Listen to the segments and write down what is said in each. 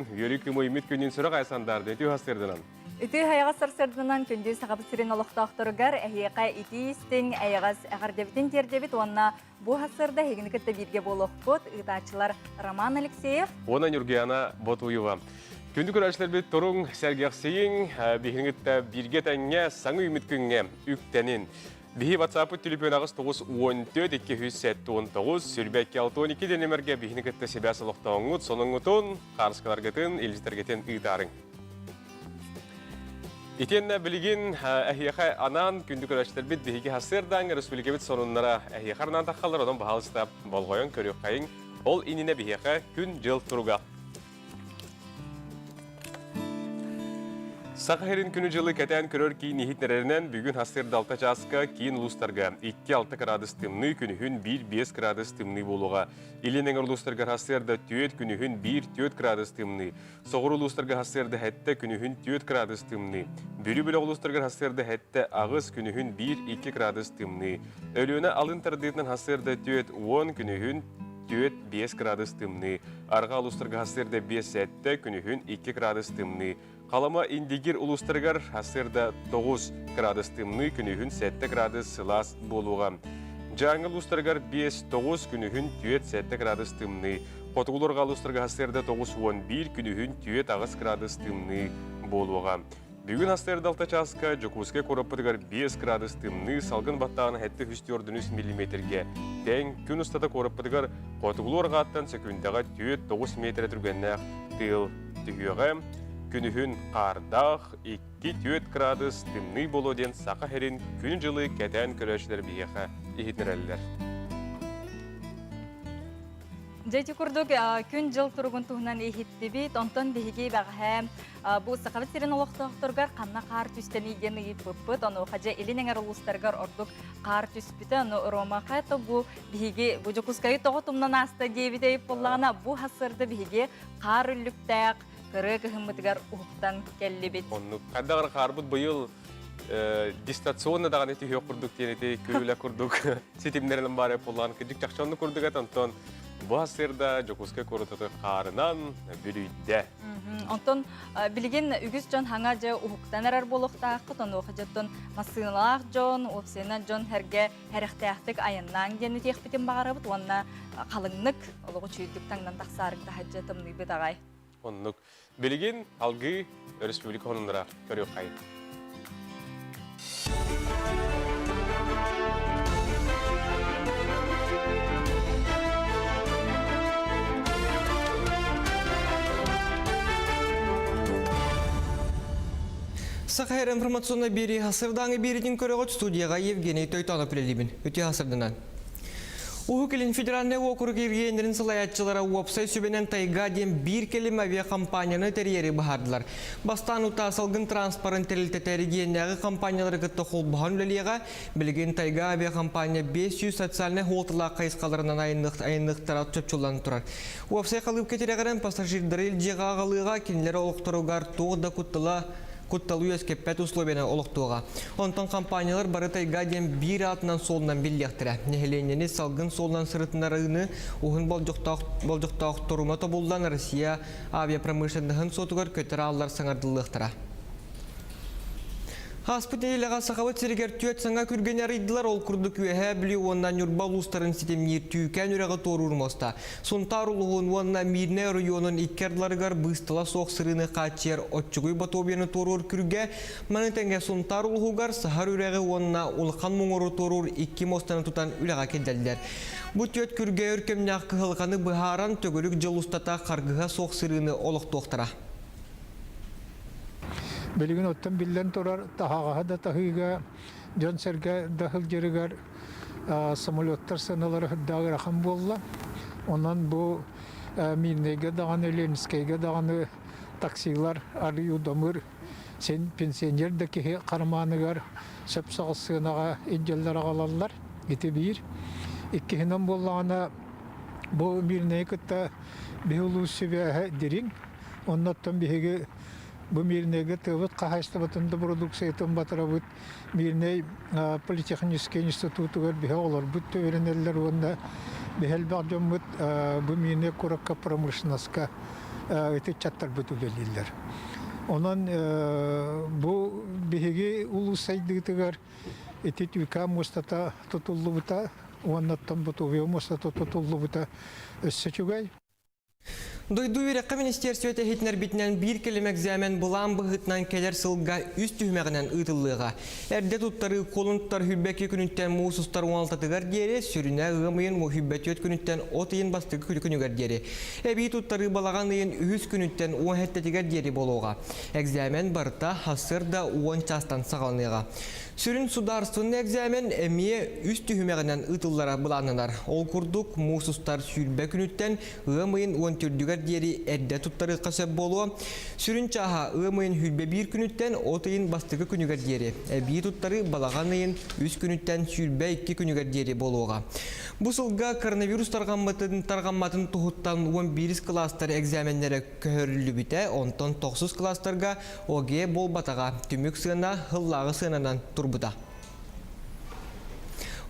Үөрүү күмүймүт күнүн сүрэх айсандаарды үтүө сарсыарданан. Үтүө хайаҕас сарсыарданан күндү Сахабыт сирин олохтоохторугар эһиэхэ итии истиҥ, эйэҕэс эҕэрдэбитин тиэрдэбит уонна бу сарсыарда эһигини кытта бииргэ буолуохпут ыытааччылар Роман Алексеев уонна Нюргуяна Ботуева. Күндү көрөөччүлэрбит туруҥ, сэргэхсийиҥ, биһигини кытта бииргэ тэҥҥэ саҥа үүммүт күҥҥэ үктэнин. Биһи WhatsApp-ыт түлүпүөн 8 9 14 279 22 62 диэн биһини кытта сибээс олохтооҥҥут, сонуҥҥутун, хаарыскаларгытын, илдьитэргитин ыытаарыҥ. Итиэннэ билигин эһиэхэ анаан күндү көрөөччүлэрбит биһиги сарсыардааҥҥы республикабыт сонуннара эһиэхэ анаан таххаллар, онон баһаалыста болҕойон көрүөххэйиҥ. Ол иннинэ биһиэхэ күн-дьыл туруга. Саха сирин күнү-дьылы кэтээн көрөр киин иһитиннэрэринэн, бүгүн сарсыарда 6 чааска киин улуустарга 2-6 кыраадыс тымныы, күнүһүн 1-5 кыраадыс тымныы буолуоҕа. Илин эҥэр улуустарга сарсыарда 4, күнүһүн 1-4 кыраадыс тымныы. Соҕуруу улуустарга сарсыарда 7, күнүһүн 4 кыраадыс тымныы. Бүлүү бөлөх улуустарыгар сарсыарда 7, 8, күнүһүн 1-2 кыраадыс тымныы. Өлүөнэ алын тардыытынан сарсыарда 4, 10, күнүһүн 4-5 кыраадыс тымныы. Арҕаа улуустарга сарсыарда 5-7, күнүһүн 2 кыраадыс тымныы. Халыма Индигир улуустарыгар сарсыарда 9 кыраадыс тымныы, күнүһүн 7 кыраадыс сылаас буолуоҕа. Дьааҥы улуустарыгар 5-9, күнүһүн 4-7 кыраадыс тымныы. Хотугуларга улуустарга сарсыарда 9-11, күнүһүн 4-8 кыраадыс тымныы буолуоҕа. Бүгүн астыыр алта чааска Дьокуускай куораппытыгар 5 градус тымныы, салгын баттааҕын 703 миллиметргэ тэҥ. Күн устата куораппытыгар хотугулуу арҕааттан сөкүүндэҕэ 4-9 миэтэрэ түргэннээх тыал түһүөҕэ. Күнүһүн хаардаах 2-4 градус тымныы буолуо диэн Саха сирин күнү-дьылы кэтээн көрөөччүлэр биһиэхэ иһитиннэрэллэр. Дьэ ити курдук күн-дьыл туругун туһунан иһиттибит. Онтон биһиги бэҕэһээ бу Сахабыт сирин олохтоохторугар ханна хаар түстэний диэн ыйыппыппыт. Онуоха дьэ илин эҥэр улуустарыгар ордук хаар түспүтэ. Ону Рома хайа бу биһиги бу Дьокуускайы тоҕо тумнан ааста диэбит ыйып буоллаҕына, бу сарсыарда биһиги хаар үллүктээх кырыы кыһыммытыгар уһуктан кэллибит. Оннук. Хайдах хаарбыт быйыл дистанционно даҕаны түһүөх курдук диэн ити күлүлэ курдук ситимнэринэн баар буоллаан кырдьык чахчы оннук курдук эт онтон бу сырда Дьокуускай куорататы хаарынан бүрүйдэ. Онтон билигин үгүс дьон хаҥа дьэ уһуктан эрэр буолуохтааххыт, онуоха дьоттон массыыналаах дьон, уопсайынан дьон сэргэ сэрэхтээхтик айаннаан диэн этиэхпитин баҕарабыт уонна халыҥнык олоҕу чүйдүк таҥнан тахсаарыҥ таһырдьа тымныйбыт аҕай. Оннук. Билигин алгыы өрөспүүбүлүкэ хонуннара көрүөххэйин. Саха информационнай биэрии хасырдааҥы биэритин көрөҕүт студияға Евгений Тойтонов үлэлиибин. Үтүө хасырдынан. Уһук Илин федеральнай уокурук эргиэннэрин салайааччылара уопсай сүбэнэн Тайга диэн биир кэлим авиакомпанияны тэрийэри быһаардылар. Бастаан утаа салгын транспорын тэрилтэтэ эрэгийиэннээҕи компаниялары кытта холбоһон үлэлиэҕэ. Билигин Тайга авиакомпания 500 социальнай суолталаах хайысхаларынан айанныахтара чопчуллан турар. Уопсай халыыпка тирэҕирэн пассажирдары илдьиэҕэ аҕалыаҕа, кинилэр олохторугар туох да куттала кутталы үөскэппэт условияны олохтуоҕа. Онтон компаниялар бары тайга диэн биир аатынан суолунан биллиэхтэрэ. Нэһилиэнньэни салгын суолунан сырытынарыыны уһун болдьохтоох, болдьохтоох торума тобуллан Россия авиапромышленноһын суотугар көтөр ааллар саҥардыллыахтара. Ааспыт нэдиэлэҕэ Сахабыт сиригэр түөрт саҥа күргэни арыйдылар. Ол курдук Үөһээ Бүлүү уонна Ньурба улуустарын ситимниир Түүкээн үрэҕи туоруур муоста. Сунтаар улууһун уонна Миирнэй оройуонун икки ардыларыгар быыстала суох сырыыны хааччыйар Оччугуй Ботуобуйаны туоруур күргэ, маны тэҥэ Сунтаар улууһугар Саһар үрэҕи уонна Улахан Муҥуру туоруур икки муостаны тутан үлэҕэ киллэрдилэр. Бу түөрт күргэ өр кэмнээх кыһалҕаны быһааран, төгүрүк дьыл устата харгыһа суох сырыыны олохтуохтара. Билигин оттон биллэн турар таһаҕаһы да таһыыга, дьон-сэргэ да сылдьарыгар самолеттар сыаналара сүрдээх ыарахан буолла. Онон бу Мирнэйгэ даҕаны, Ленскэйгэ даҕаны таксилар арыый удамыр син пенсионер да киһи хармааныгар сөп соҕус сыанаҕа илдьэллэр аҕалаллар. Ити биир. Иккиһинэн буоллаҕына бу Мирнэйи кытта биһи улуус сибээһэ дириҥ. Оннуттан биһиги бу Мирнэйгэ тыабыт хаһаайыстыбатын да продукциятын батарабыт. Мирнэй политехническэй институтугар биһи оҕолорбут үөрэнэллэр уонна биһи элбэх дьоммут бу Мирнэй куоракка промышленноска Ыччаттарбыт үлэлииллэр. Онон бу биһиги улуус сайдыытыгар ити Түүкаа муостата тутуллубута уонна оттон Ботуобуйа муостата тутуллубута өссө үчүгэй. Дойду үөрэххэ министиэристибэтэ иһитиннэрбитинэн биир кэлим экзамен былаан быһыытынан кэлэр сылга үс түһүмэҕинэн ыытыллыаҕа. Эрдэ туттарыы кулун тутар сүүрбэкки күнүттэн муус устар уон алтатыгар диэри, сүрүнэ ыам ыйын 24 күнүттэн от ыйын бастакы күнүгэр диэри. Эбии туттарыы балаҕан ыйын үһүс күнүттэн 17-тигэр диэри буолуоҕа. Экзамен барыта сарсыарда 10 чаастан саҕаланыаҕа. Сүрүн судаарыстыбаннай экзамен эмиэ үс түһүмэҕинэн ыытыллара былааннанар. Ол курдук, муус устар 20 күнүттэн ыам ыйын 14-үгэр диэри эрдэ туттарыахха сөп буолуо. Сүрүн чааһа ыам ыйын 21 күнүттэн от ыйын бастакы күнүгэр диэри, эбии туттарыы балаҕан ыйын үс күнүттэн 22 күнүгэр диэри буолуоҕа. Бу сылга коронавирус тарҕаммытын тарҕамматын туһуттан 11 кылаастар экзаменнэрэ көһөрүллүбүтэ, онтон тохсус кылаастарга ОГЭ буолбатаҕа, түмүк сыана сыллааҕы сыананан турбута.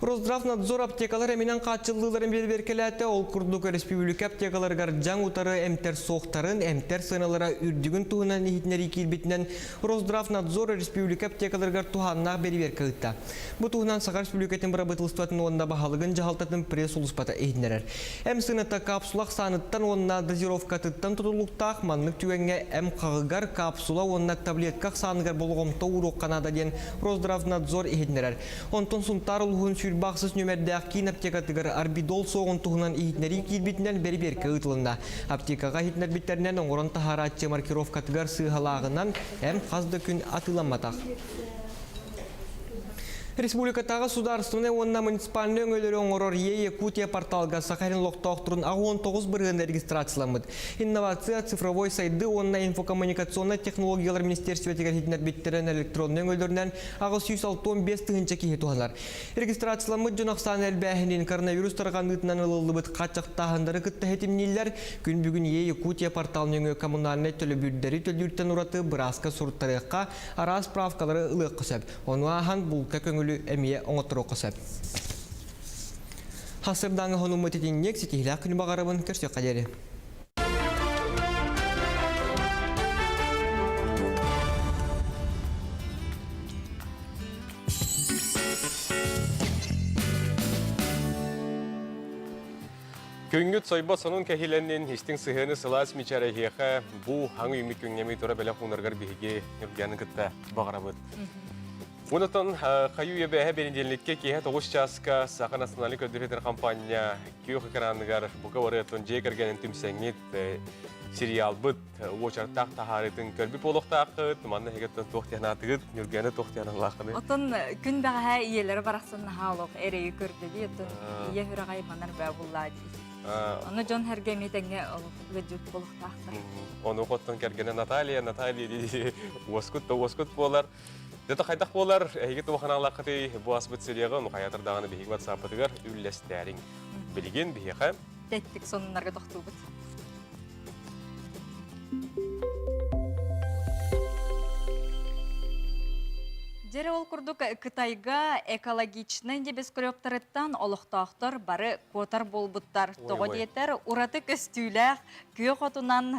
Росздравнадзор аптекалар эминэн хааччыллыыларын бэрэбиэркэлээтэ. Ол курдук өрөспүүбүлүкэ аптекаларыгар дьаҥ утары эмтэр суохтарын, эмтэр сыаналара үрдүгүн туһунан иһитиннэрии киирбитинэн Росздравнадзор өрөспүүбүлүкэ аптекаларыгар туһааннаах бэрэбиэркэ ыытта. Бу туһунан Саха Республикатын бырабыыталыстыбатын уонна баһылыгын дьаһалтатын пресс-сулууспата иһитиннэрэр. Эм сыаната капсула ахсааныттан уонна дозировкатыттан тутулуктаах маннык түгэҥҥэ эм хаҕыгар капсула уонна таблетка ахсааныгар болҕомто ууруохха наада диэн Росздравнадзор иһитиннэрэр. Онтон Сунтаар улууһун 26 нүөмэрдээх киин аптекатыгар арбидол суоҕун туһунан иһитиннэрии киирбитинэн бэрэбиэркэ ыытылынна. Аптекаҕа иһитиннэрбиттэринэн оҥорон таһаарааччы маркировкатыгар сыыһалааҕынан эм хас да күн атыыламматах. Республикатааҕы судаарыстыбаннай уонна муниципальнай өҥөлөрү оҥорор Е-Якутия порталга Саха сирин олохтоохторун 69% регистрацияламмыт. Инновация, цифровой сайдыы уонна инфокоммуникационнай технологиялар министиэристибэтигэр иһитиннэрбиттэрин электроннай өҥөлөрүнэн 865 тыһыынча киһи туһанар. Регистрацияламмыт дьон ахсаана элбээһинин коронавирус тарҕаныытынан ылыллыбыт хааччахтааһыннары кытта ситимнииллэр. Күн бүгүн Е-Якутия портал нөҥүө коммунальнай төлөбүрдэри төлүүртэн ураты бырааска суруттарыахха, араас справкалары ылыахха сөп. Ону ааһан булка көҥүлү эмиэ оҥотторуохха сөп. Хасырдааҥы хонуммут итинник ситиһилээх күнү баҕарабын көрсүөххэ диэри. Күҥҥүт сойбот сонун кэһиилэннин, истиҥ сыһыаны сылаас мичээр эһиэхэ бу хаҥ үүммүт күҥҥэ тура бэлэх уунаргар биһиги Ньургуяны кытта баҕарабыт. Онтон хайыы үйэ бэнидиэнньиккэ киэһэ 9 чааска Саха национальнай көрдөрүүтэр компания күөх экраныгар бука барыатын дьиэ кэргэнин түмсэҥҥит сериалбыт уочараттаах таһаарыытын көрбүт буолуохтааххыт. Манна эһигиттэн туох диэн аатыгыт, Ньургуяны туох диэн аналааххыный? Отон күн бэҕэһээ ийэлэрэ барахсан наһаа олох эрэйи көрдө дии. Оттон ийэ сүрэҕэ манар бээ буллаа дии. Ону дьон сэргэ эмиэ тэҥҥэ олох ыалдьыт буолуохтаахтар. Ону оттон кэргэнэ Наталья, Наталья дии уоскут да уоскут буолар. Дето хайдах буолар, эһиги туох аналааххытый бу аспыт серияҕа, ону хайатар даҕаны биһиги ватсаппытыгар үллэстээриҥ. Билигин биһиэхэ Тэттик сонуннарга тохтуубут. Дьэрэ ол курдук Кытайга экологичнай небоскрептарыттан олохтоохтор бары куотар буолбуттар. Тоҕо диэтэр, ураты көстүүлээх күөх отунан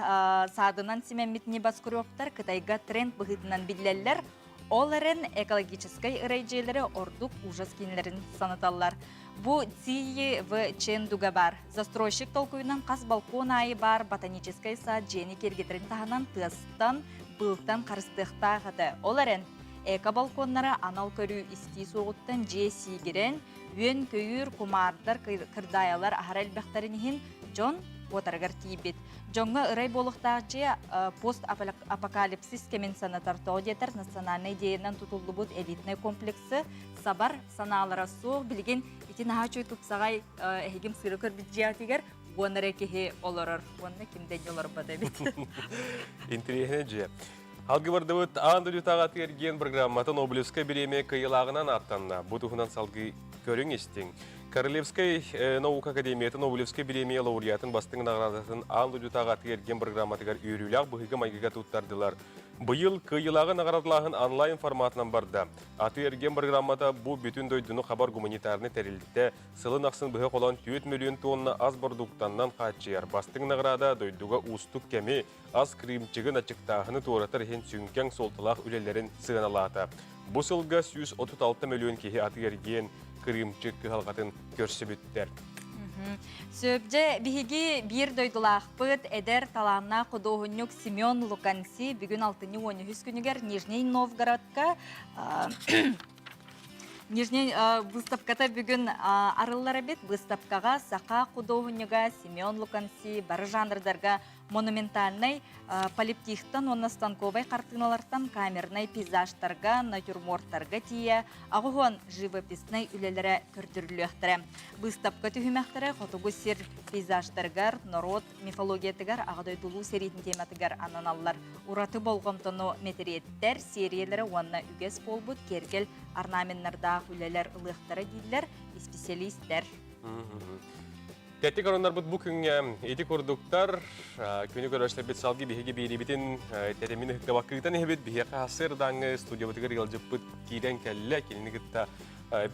саадынан симэммит небоскрептар Кытайга тренд быһыытынан биллэллэр. Ол эрэн экологическай ырай дьиэлэрэ ордук ужас кииннэрин санаталлар. Бу Ци В Чендуга баар. Застройщик толкуйунан хас балкон аайы баар ботаническай сад дьиэни киэргэтэрин таһынан тыастан, быылтан харыстыахтаах этэ. Ол эрэн, эко-балконнара анал көрүү-истии суоҕуттан дьиэ сиигирэн, үөн-көйүүр, кумаардар, кырдаайалар аһара элбэхтэрин иһин дьон куотарыгар тиийбит. Дьоҥҥо ырай буолуохтаах дьиэ пост-апокалипсис кэмин санатар. Тоҕо диэтэр, национальнай идеянан тутуллубут элитнай комплексы сабар санаалара суох. Билигин ити наһаа үчүгэй тупсаҕай эһигим сыыры көрбүт дьиэтигэр уон эрэ киһи олорор. Уонна ким да олорбот эбит. Интэриэһинэй дьиэ. Алгы бардыбыт аан дойдутааҕы атыы-эргиэн программата Нобелевскай бириэмийэ кыайыылааҕынан ааттанна. Бу туһунан салгыы көрүҥ истиҥ. Королевскай наука академията Нобелевскай бириэмийэ лауреатын бастыҥ наҕараадатын аан дойдутааҕы атыы-эргиэн программатыгар үөрүүлээх быһыыга-майгыга туттардылар. Быйыл кыайыылааҕы наҕараадалааһын онлайн форматынан барда. Атыы-эргиэн программата бу бүтүн дойдуну хабар гуманитарнай тэрилтэ сылын ахсын быһа холоон 4 мөлүйүөн тонна ас бородууктанан хааччыйар. Бастыҥ наҕараада дойдуга уустук кэми, ас кырыымчыгын аччыктааһыны туоратар иһин сүҥкэҥ суолталаах үлэлэрин сыаналаата. Бу сылга 136 мөлүйүөн киһи атыы-эргиэн кырыымчык кыһалҕатын көрсүбүттэр. Сөп дьэ, биһиги биир дойдулаахпыт, эдэр талааннаах худуоһунньук Семен Луканси бүгүн алтынньы 13 күнүгэр Нижний Новгородка Нижний выставката бүгүн арыллар эбит. Выставкаҕа саха худуоһунньуга Семен Луканси бары жанрдарга монументальнай полиптихтан уонна станковай хартыыналартан камернай пейзажтарга, натюрморттарга тиийэ аҕыһуон живописнай үлэлэрэ көрдөрүлүөхтэрэ. Быыстапка түһүмэхтэрэ хотугу сир пейзажтарыгар, норуот мифологиятыгар, Аҕа дойду Улуу сэриитин тематыгар ананаллар. Ураты болҕомтону мэтириэттэр, сиэриялэрэ уонна үгэс буолбут киэргэл орнаменнардаах үлэлэр ылыахтара дииллэр исписэлиистэр. Тэттик ороннорбут бу күҥҥэ ити курдуктар күнү көрөөччүлэрбит салгыы биһиги биэриибитин тэтимин ыһыктабаккыытан иһэбит. Биһиэхэ сырдааҥҥы студиябытыгар ыалдьыппыт киирэн кэллэ. Кинини кытта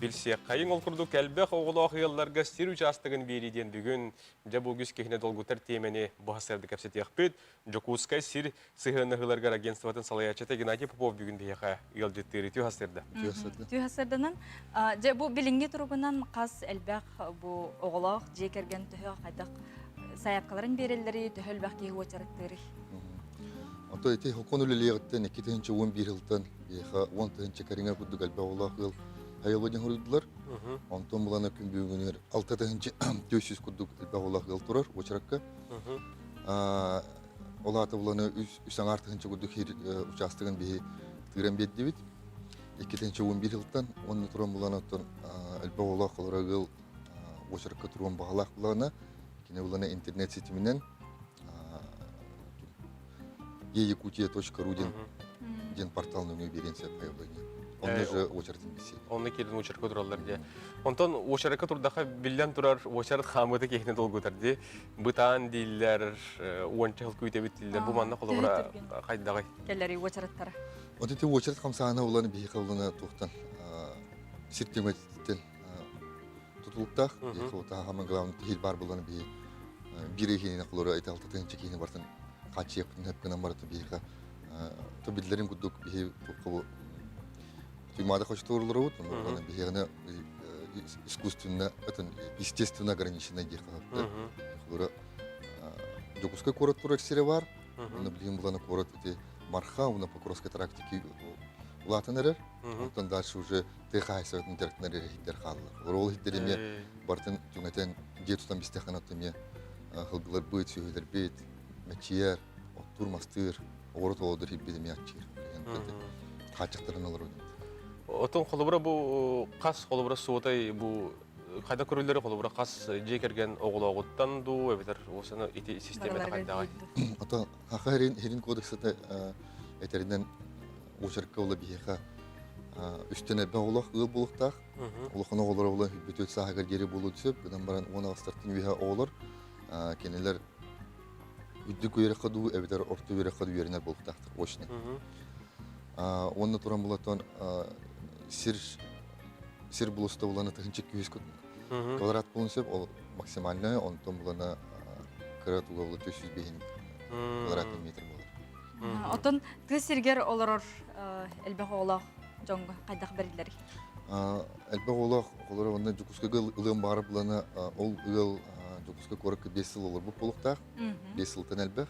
билсиэххэйиҥ. Ол курдук элбэх оҕолоох ыалларга сир учаастагын биэрии диэн бүгүн дьэ бу үгүс киһини долгутар тиэмэни бу сырды кэпсэтиэхпит. Дьокуускай сир сыһыаннаһыыларыгар агентствотын салайааччыта Геннадий Попов бүгүн биһиэхэ ыалдьыттыыр. Үтүө сарсыарда. Үтүө сарсыарданан. Дьэ бу билиҥҥи туругунан хас элбэх бу оҕолоох дьиэ кэргэн төһө хайдах сайаапкаларын биэрэллэрий, төһө элбэх киһи уочараттыырый? Ото ити хокон үлэлиэҕиттэн 2011 сылтан биһиэхэ 10 тыһыынча кэриҥэ курдук элбэх оҕолоох ыал айылла диэн хоруйдулар. Онтон булана күн бүгүнүгэр 6 тыһыынча 400 курдук элбэх оҕолоох ыал турар уочаракка. Ол аата буланы үс аҥаар тыһыынча курдук хир учаастагын биһи тыыран биэрдибит. 2011 сылтан уонна туран булан оттон элбэх оҕолоох олорор ыал уочаракка туруон баҕалаах булана кини булана интернет ситиминэн eякутия.ру диэн диэн портал нөҥүө биэриэн сөп заявление. Онно же очередин билсиэ. Онно киирэн очередка тураллар дии. Онтон очередка турдахха биллэн турар очеред хаамыыта киһини долгутар дии. Бытаан дииллэр, уонча сыл күүтэбит дииллэр. Бу манна холобура хайдаҕый? Кэллэри уочараттара. Вот ити очеред хамсаана улан биһиэхэ улана туохтан сир түҥэтиттэн тутулуктаах. Биһиэхэ хаман главный тиһил бар булан биһи биир иһинэн холоро ити алта тыһыынча киһини бартын хааччыйаппытын хөп гынан барыта биһиэхэ то биллэрин курдук биһи Туймаада хочотуорларыбыт, онно биһиэхэ искусственно, это естественно ограниченное диэххэ Холобура, Дьокуускай куорат турар сирэ бар, онно билигин булана куорат ити Марха, уонна Покровскай трактики улаатан эрэр. Оттон дальше уже тыа хаһаайыстыбатын дьарыктанар эрэ иһиттэр хааллар. Ол иһиттэр эмиэ бартын түҥэтэн дьиэ тутан бистэххинэ эмиэ хылгыларбыт, сүөһүлэрбит, мэччийэр, оттуур-мастыыр, оҕуруот оҕолор иһиппит эмиэ аччыыр. Хааччахтарын олорон. Отон холобура бу хас холобура суотай бу хайда көрүллэри холобура хас дьиэ кэргэн оҕолооҕуттан дуу эбэтэр осаны ити системата хайдаҕай? Ото Хаха хирин хирин кодексата этэринэн очеркка ула биһиэхэ үстэн элбэх оҕолоох ыал буолуохтаах. Улахан оҕолоро була бүтүт сааһыгар диэри буолуон сөп. Гынан баран уон аҕыстартан үөһэ оҕолор кинилэр үрдүк үөрэххэ дуу эбэтэр орто үөрэххэ дуу үөрэнэр буолуохтаахтар очно. Уонна туран булатон сир сир булуста булана тыһынча күүс квадрат буолун сөп ол максимальная онтон булана кыра туга була 405 квадратный метр буолар. Отон тыа сиригэр олорор элбэх оҕолоох дьоҥҥо хайдах бэриллэрий? Элбэх оҕолоох оҕолоро онно Дьокуускайга ылыан баҕарар булана ол ыал Дьокуускай куоракка 5 сыл олорбут буолуохтаах. 5 сылтан элбэх.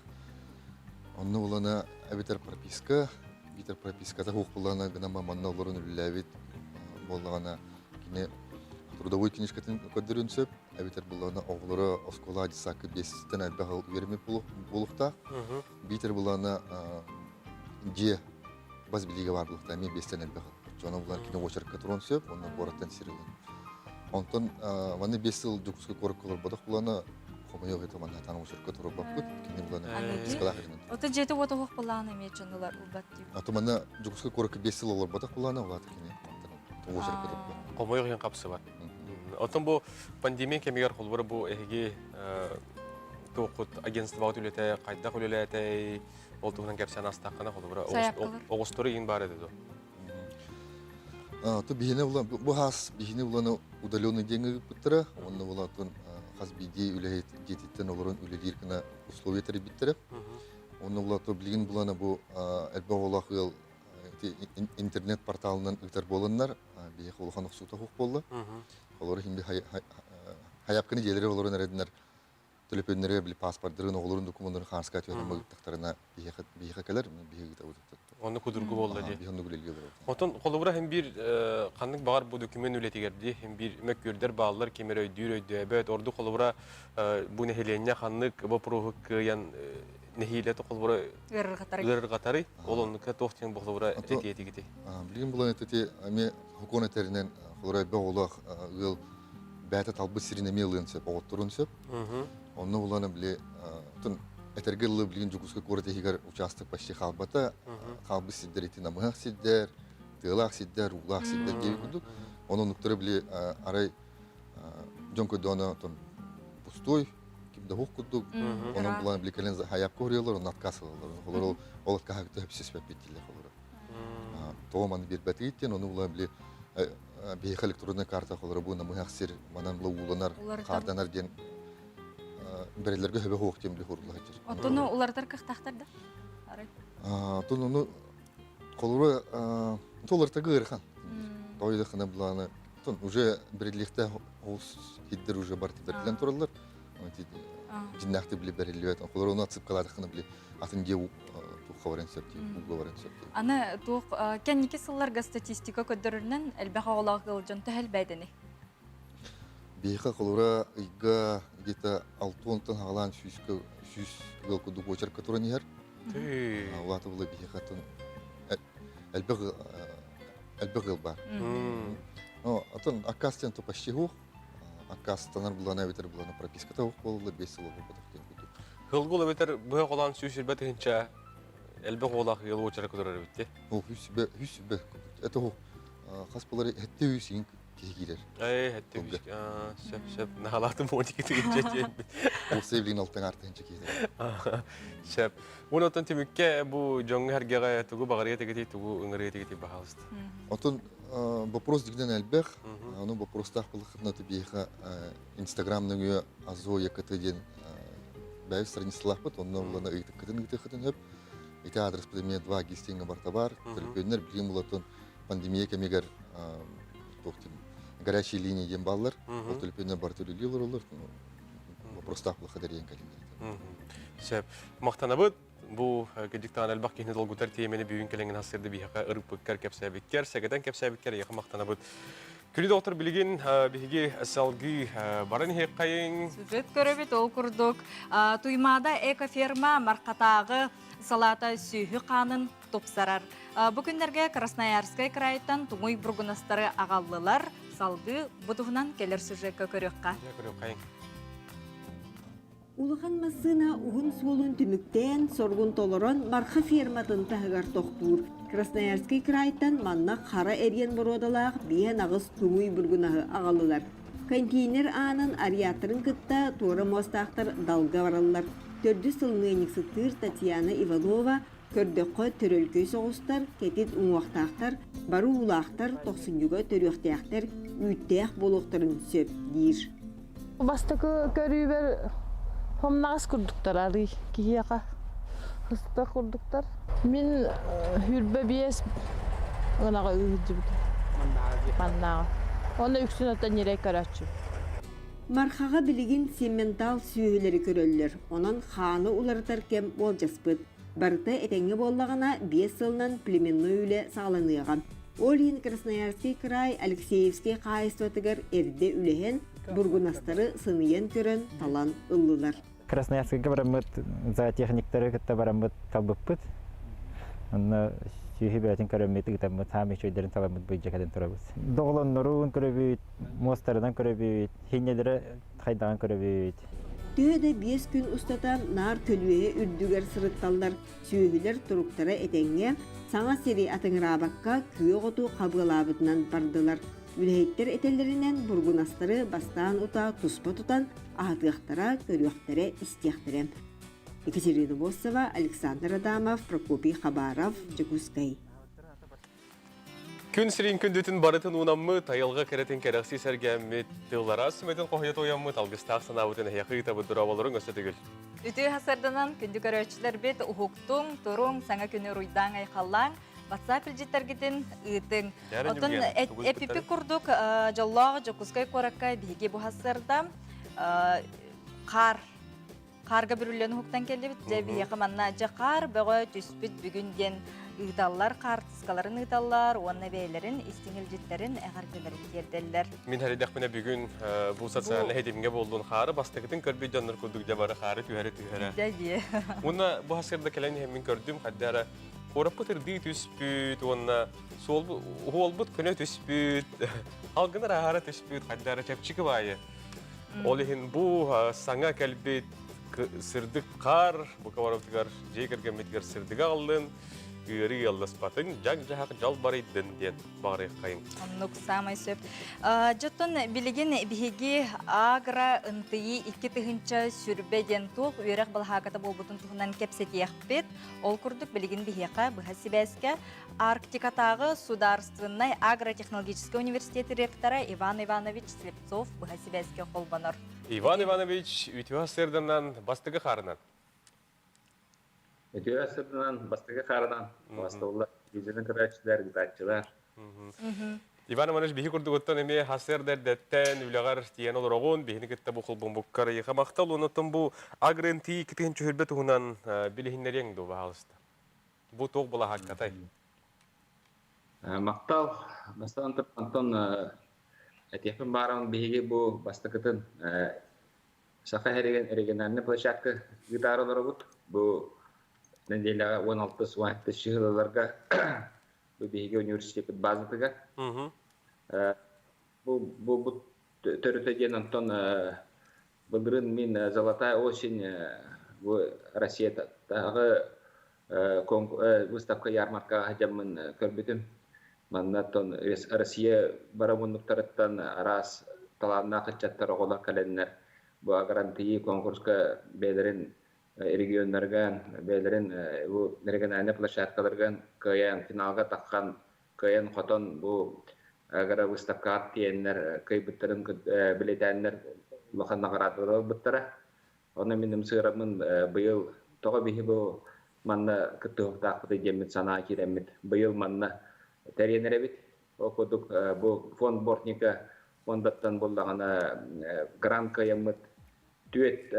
Онно булана эбэтэр прописка, биитэр прописката суох булана гынан манна олорон үлэлээбит буоллаҕына кини трудовой книжкатын көрдөрүөн сөп, эбэтэр буллаҕына оҕолоро оскуола детсадка биэстэн элбэх үөрэммит буолуохтаах. Биитэр буллаҕына дьиэ бас билиигэ баар буолуохтаах эмиэ биэстэн элбэх. Дьоно булан кини уочарка туруон сөп, онно куораттан сир ылан. Онтон манна 5 сыл Дьокуускай куоракка олорботох булана хомойуох это манна таан уочарка турбаппыт. Кини булана пискалаах иринэн. Ото дьиэтэ уота суох булаана эмиэ дьоннулар ылбат диир. Ато манна Дьокуускай куоракка 5 сыл олорботох булана, улаата кини уочарка турбат. Хомойуох иһин хапсыбат. Оттон бу пандемия кэмигэр холобура бу эһиги туоххут агентствоҕыт үлэтэ хайдах үлэлээтэй ол туһунан кэпсээн астаххына холобура оҕустары иин баар этэ дуо? То биһине була бу хас биһине буланы удаленный диэҥҥэ ыыппыттара уонна булатын хас биирдии үлэһит дьиэтиттэн олорон үлэлиир гына условия тэрийбиттэрэ. Онно була то билигин буланы бу элбэх оҕолоох ыал интернет порталынан ыытар буоланнар биһиэхэ улахан охсуута суох буолла. Олору иһин хайапканы дьиэлэрэ олорон эрэннэр төлөпүөннэригэр били паспордарын, оҕолорун докумуоннарын хааска түһэрэн ыыттахтарына биһиэхэ биһиэхэ кэлэр, биһиги ыытабыт. Онно кудургу буолла дии. Биһи оннук үлэлии олоробут. Отон холобура хим биир ханнык баҕар бу документ үлэтигэр дии хим биир мөккүөрдэр бааллар ким эрэ өйдүүр өйдөөбөт ордук холобура бу нэһилиэнньэ ханнык боппуруоһу кыайан нэһиилэ холобура ыарырҕатарый ол оннука туох диэн холобура этиэтигити Билигин булан эти эмиэ сокуон этэринэн холобура элбэх оҕолоох ыал бэйэтэ талбыт сирин эмиэ ылыан сөп, оҕотторун сөп. Онно булан били этэргэ дылы билигин Дьокуускай куорат иһигэр учаастак почти хаалбата. Хаалбыт сирдэр ити намыһах сирдэр, тыалаах сирдэр, уулаах сирдэр диэбит курдук. Онон оннуктары били арай дьон көрдөҕүнэ отон пустой, ким да суох курдук. Онон булан били кэлэн хайаапка уруйаллар, онно отказ ылаллар. Олор ол откаһа сөпсөспөппүт дииллэр олору. Тоҕо маны биэрбэтигит диэн, ону булан били биһиэхэ электронная карта холоро бу намыһах сир манан була ууланар, хаарданар диэн бэрэллэргэ хөбө хуох диэн били хурула сылдьар. Оттону уларытар кыахтаахтар да? Арай. Оттон ону холоро толортага ыарахан. Тойдахына буланы уже бирилихте оҕус хиддер уже бар тиберилен тураллар. Дьиннээхти били бэриллибэт. Холоро ону отсыпкалаатахына били атын дьиэ туохха баран сөп дии, ууга баран сөп дии. Аны туох кэнники сылларга статистика көрдөрөрүнэн элбэх оҕолоох ыал дьон төһө элбээтэний? Биһиэхэ холура ыйга где-то алтыонтан хаалаан сүүскэ сүүс ыал курдук уочарка туран иһэр. Улаата була биһиэхэ элбэх элбэх ыал баар. Атын аккаас диэн то почти суох. Аккаастанар булана эбэтэр булана прописката суох буолаллар 5 сыл олорботох диэн курдук. Хылгул эбэтэр быһа холоон 120 тыһыынча элбэх оҕолоох ыал уочара көтөрөр эбит дии. Ол 120 120 это хас болар хетте үс иин киһи киирэр. Эй, хетте үс. Сөп, сөп. Наһалаатым 12 тыһыынча диэн. Ол севлин алтан артыһынча киирэр. Сөп. Уон оттон түмүккэ бу дьоҥҥо эргэҕэ тугу баҕарыа этигитий, тугу ыҥырыа этигитий баһаалыста. Отон вопрос дигинен элбэх. Ону вопростаах булахытына биһиэхэ Инстаграм нөҥүө Азо ЯКТ диэн бэйэбит страницалаахпыт, онно булана ыйытыккытын ыытыаххытын сөп. Ити аадырыспыт эмиэ 2 гистиҥҥэ барыта баар. Төлөпүөннэр билигин булатын пандемия кэмигэр туох диэн горячие линии диэн бааллар. Ол төлөпүөннэр барыта үлэлии олороллор. Вопростаах булаха дэрийэн кэлиннэр. Сөп. Махтанабыт. Бу кырдьыктаан элбэх киһини долгутар тиэмэни бүгүн кэлэҥҥин ассырды биһиэхэ ырыппыккар кэпсээбиккэр, сэгэтэн кэпсээбиккэр эйиэхэ махтанабыт. Күлүү доктор билигин биһиги салгыы баран иһиэххэйиҥ. Сюжет көрөбүт ол курдук. Туймаада экоферма Мархатааҕы салаата сүөһү хаанын тупсарар. Бу күннэргэ Красноярскай крайтан туҥуй бургунастары аҕаллылар. Салгыы бу туһунан кэлэр сюжекка көрүөххэ. Көрүөххэйиҥ. Улахан массыына уһун суолун түмүктээн, соргун толорон Марха ферматын таһыгар тохтуур. Красноярскай кыраайтан манна хара эриэн боруодалаах биэһэн аҕыс туҥуй бургунаһы аҕаллылар. Контейнер аанын ариаторын кытта туора муостаахтар далга бараллар. Төрдүс сыл ыанньыксыттыыр Татьяна Иванова көрдөххө төрөлкөй соҕустар, кэтит уҥуохтаахтар, бары уулаахтар, тохсунньуга төрүөхтээхтэр, үүттээх буолуохтарын сөп диир. Бастакы көрүүбэр хомнаҕас курдуктар арый киһиэхэ сыстар курдуктар. Мин хүрбэ биэс ынаҕы ыыһырдьыбытым. Маннааҕы. Уонна үксүн оттон ньирэй көрөөччү. Мархаҕа билигин симментал сүөһүлэри көрөллөр, онон хааны уларытар кэм уолдьаспыт. Барыта этэҥҥэ буоллаҕына, 5 сылынан племенной үлэ саҕаланыаҕа. Ол иһин Красноярский край Алексеевскай хаһаайыстыбатыгар эрдэ үлэһэн, бургунастары сыныйан көрөн, талан ыллылар. Красноярскайга бараммыт зоотехниктары кытта бараммыт талбыппыт. Онно сүөһү бэйэтин көрөммүт, ыытаммыт, хаам үчүгэйдэрин таламмыт быйдьа кэлэн турабыт. Доҕолонноруун көрөбүт, муостарынан көрөбүт, хинньэлэрэ хайдаҕын көрөбүт. Төһө да 5 күн устата наар көлүөһэ үрдүгэр сырытталлар, сүөһүлэр туруктара этэҥҥэ, саҥа сири атыҥыраабакка күөх оту хабыалаабытынан бардылар. Үлэһиттэр этэллэринэн, бургунастары бастаан утаа туспа тутан аһатыахтара, көрүөхтэрэ, истиэхтэрэ. Екатерина Боссова, Александр Адамов, Прокопий Хабаров, Дьокуускай. Күн сирин күндүтүн барытын уунаммыт, айылҕа кэрэтин кэрэхсии сэргээммит, тыллара сүмэтин хоһуйа туойаммыт, алгыстаах санаабытын эһиэхэ ыытабыт дорооболоруҥ өссө төгүл. Үтүө сарданан күндү көрөөччүлэрбит уһуктуҥ, туруҥ, саҥа күнү уруйдааҥ айхаллааҥ, WhatsApp илдьиттэргитин ыытыҥ. Оттон эпипи курдук дьоллоох Дьокуускай куоракка биһиги бу сарда хаар Хаарга бүрүллэн уһуктан кэллибит. Дьэ, биһиэхэ манна дьэ хаар бөҕө түспүт бүгүн диэн ыыталлар, хаартыскаларын ыыталлар уонна бэйэлэрин истиҥ илдьиттэрин, эҕэрдэлэрин тиэрдэллэр. Мин сэрэйдэхпинэ бүгүн бу социальнай ситимҥэ буоллун хаары бастакытын көрбүт дьоннор курдук дьэ бары хаары түһэрэ-түһэрэ. Дьэ дии. Уонна бу сарсыарда кэлэн иһэн мин көрдүм, хайда эрэ куораппыт ырдыы түспүт уонна суолбут көнө түспүт, алгынар аһара түспүт, хайда эрэ чэпчэки баайы. Ол иһин бу саҥа кэлбит сырдык хаар бука барыбытыгар дьиэ кэргэммитигэр сырдыгы аҕаллын, ыарыы ыалласпатын, дьаҥ-дьаһах дьал барыйдын диэн баҕарыаххайыҥ. Оннук саамай сөп. Дьоттон билигин биһиги агро ынтыйыы 2020 диэн туох үөрэх балаһааката буолбутун туһунан кэпсэтиэхпит. Ол курдук билигин биһиэхэ быһа сибээскэ Арктикатааҕы судаарственнай агротехнологическай университет ректора Иван Иванович Слепцов быһа сибээскэ холбонор. Иван Иванович, үтүө сырданан бастакы хаарынан. Үтүө сырданан бастакы хаарынан бастыллар телевизорын көрөөччүлэр, ыытааччылар. Иван Иванович биһи курдугуттан эмиэ хасыарда эрдэттэн үлэҕэр тиийэн олороҕун, биһини кытта бу холбоммуккар ыйыха махтал, оннуттан бу агрентии кытыһын чүһүрбэ туһунан билиһиннэриэҥ дуо, баһаалыста? Бу туох былаһааккатай? Махтал. Бастаан онтон этиэхпин бааран биһиги бу бастакытын Саха сиригин региональнай площадка ыытаары олоробут. Бу нэдиэлэҕэ 16-17 чыһылаларга бу биһиги университеппит базатыгар. Бу бу төрүтэ диэн онтон Былырыын мин «Золотая осень» бу Россиятааҕы выставка ярмаркаҕа сылдьаммын көрбүтүм. Манна оттон Россия бары муннуктарыттан араас талааннаах ыччаттар, оҕолор кэлэннэр бу гран-при конкурска бэйэлэрин регионнарыгар, бэйэлэрин бу региональнай площадкаларыгар кыайан финалга таххан, кыайан-хотон бу агро выставкаҕа тиийэннэр кыайбыттарын билэтээннэр улахан наҕараадалары ылбыттара. Онно мин ымсыыраммын быйыл тоҕо биһи бу манна кыттыһыахтаахпытый диэммит санаа киирэммит быйыл манна тэрийэн эрэбит. Ол курдук бу фонд Бортника фондаттан буллаҕына грант кыайаммыт түөрт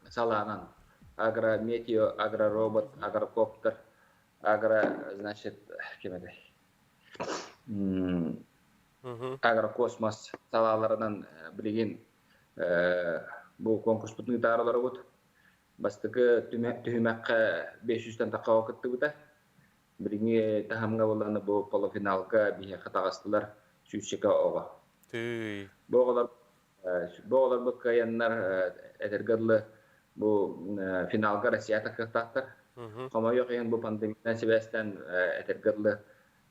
салаанан агрометео, агроробот, агрокоптер, агро, значит, ким этэй? Агрокосмос салааларынан билигин бу конкурспутун ыытаары олоробут. Бастакы түһүмэххэ 500-тэн тахха кыттыбыта. Билиҥҥи таһымҥа буоллаҕына бу полуфиналга биһиэхэ таҕыстылар сүүсчэкэ оҕо. Тыый. Бу оҕолор бу оҕолор бу кыайаннар этэргэ дылы бу финалга Россия тахсыахтаахтар. Хомойуох иһин бу пандемиянан сибээстээн этэргэ дылы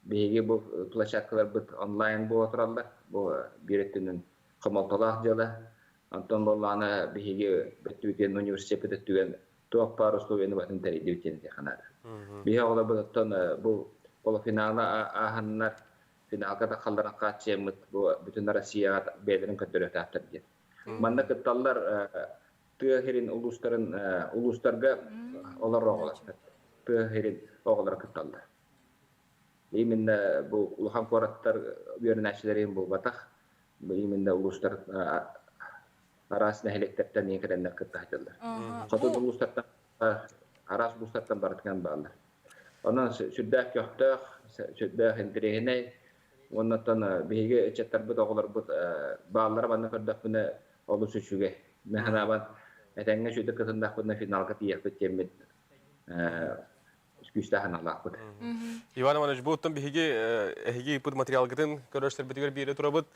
биһиги бу площадкаларбыт онлайн буола тураллар. Бу биир өттүнэн хомолтолоох дьыала. Онтон буоллаҕына биһиги өттүбүтүн университеппит өттүгэр туох баар условияны батын тэрийдибит диэн этиэххэ наада. Биһи оҕолорбут оттон бу полуфиналы ааһаннар финалга тахалларын хааччыйаммыт бу бүтүн Россияҕа бэйэлэрин көрдөрүөхтээхтэр диэн. Манна кытталлар тыа сирин улуустарын улуустарга олорор оҕолор тыа сирин оҕолоро кытталлар. Именно бу улахан куораттар үөрэнээччилэрин буолбатах, именно улуустар араас нэһилиэктэртэн иһин кэлэннэр кытта сылдьаллар. Хоту улуустартан араас улуустартан барытынан бааллар. Онон сүрдээх көхтөөх, сүрдээх интэриэһинэй. Уоннаттан биһиги ыччаттарбыт, оҕолорбут бааллара манна көрдөхпүнэ олус үчүгэй. Мин санаабар, этэҥҥэ үчүгэйдик кытыннахпытына финалга тиийиэхпит диэммит. күүстээх аналлаахпыт. Иван Иванович, бу оттон биһиги эһиги ыыппыт материалгытын көрөрсөрбүтүгэр биэрэ турабыт.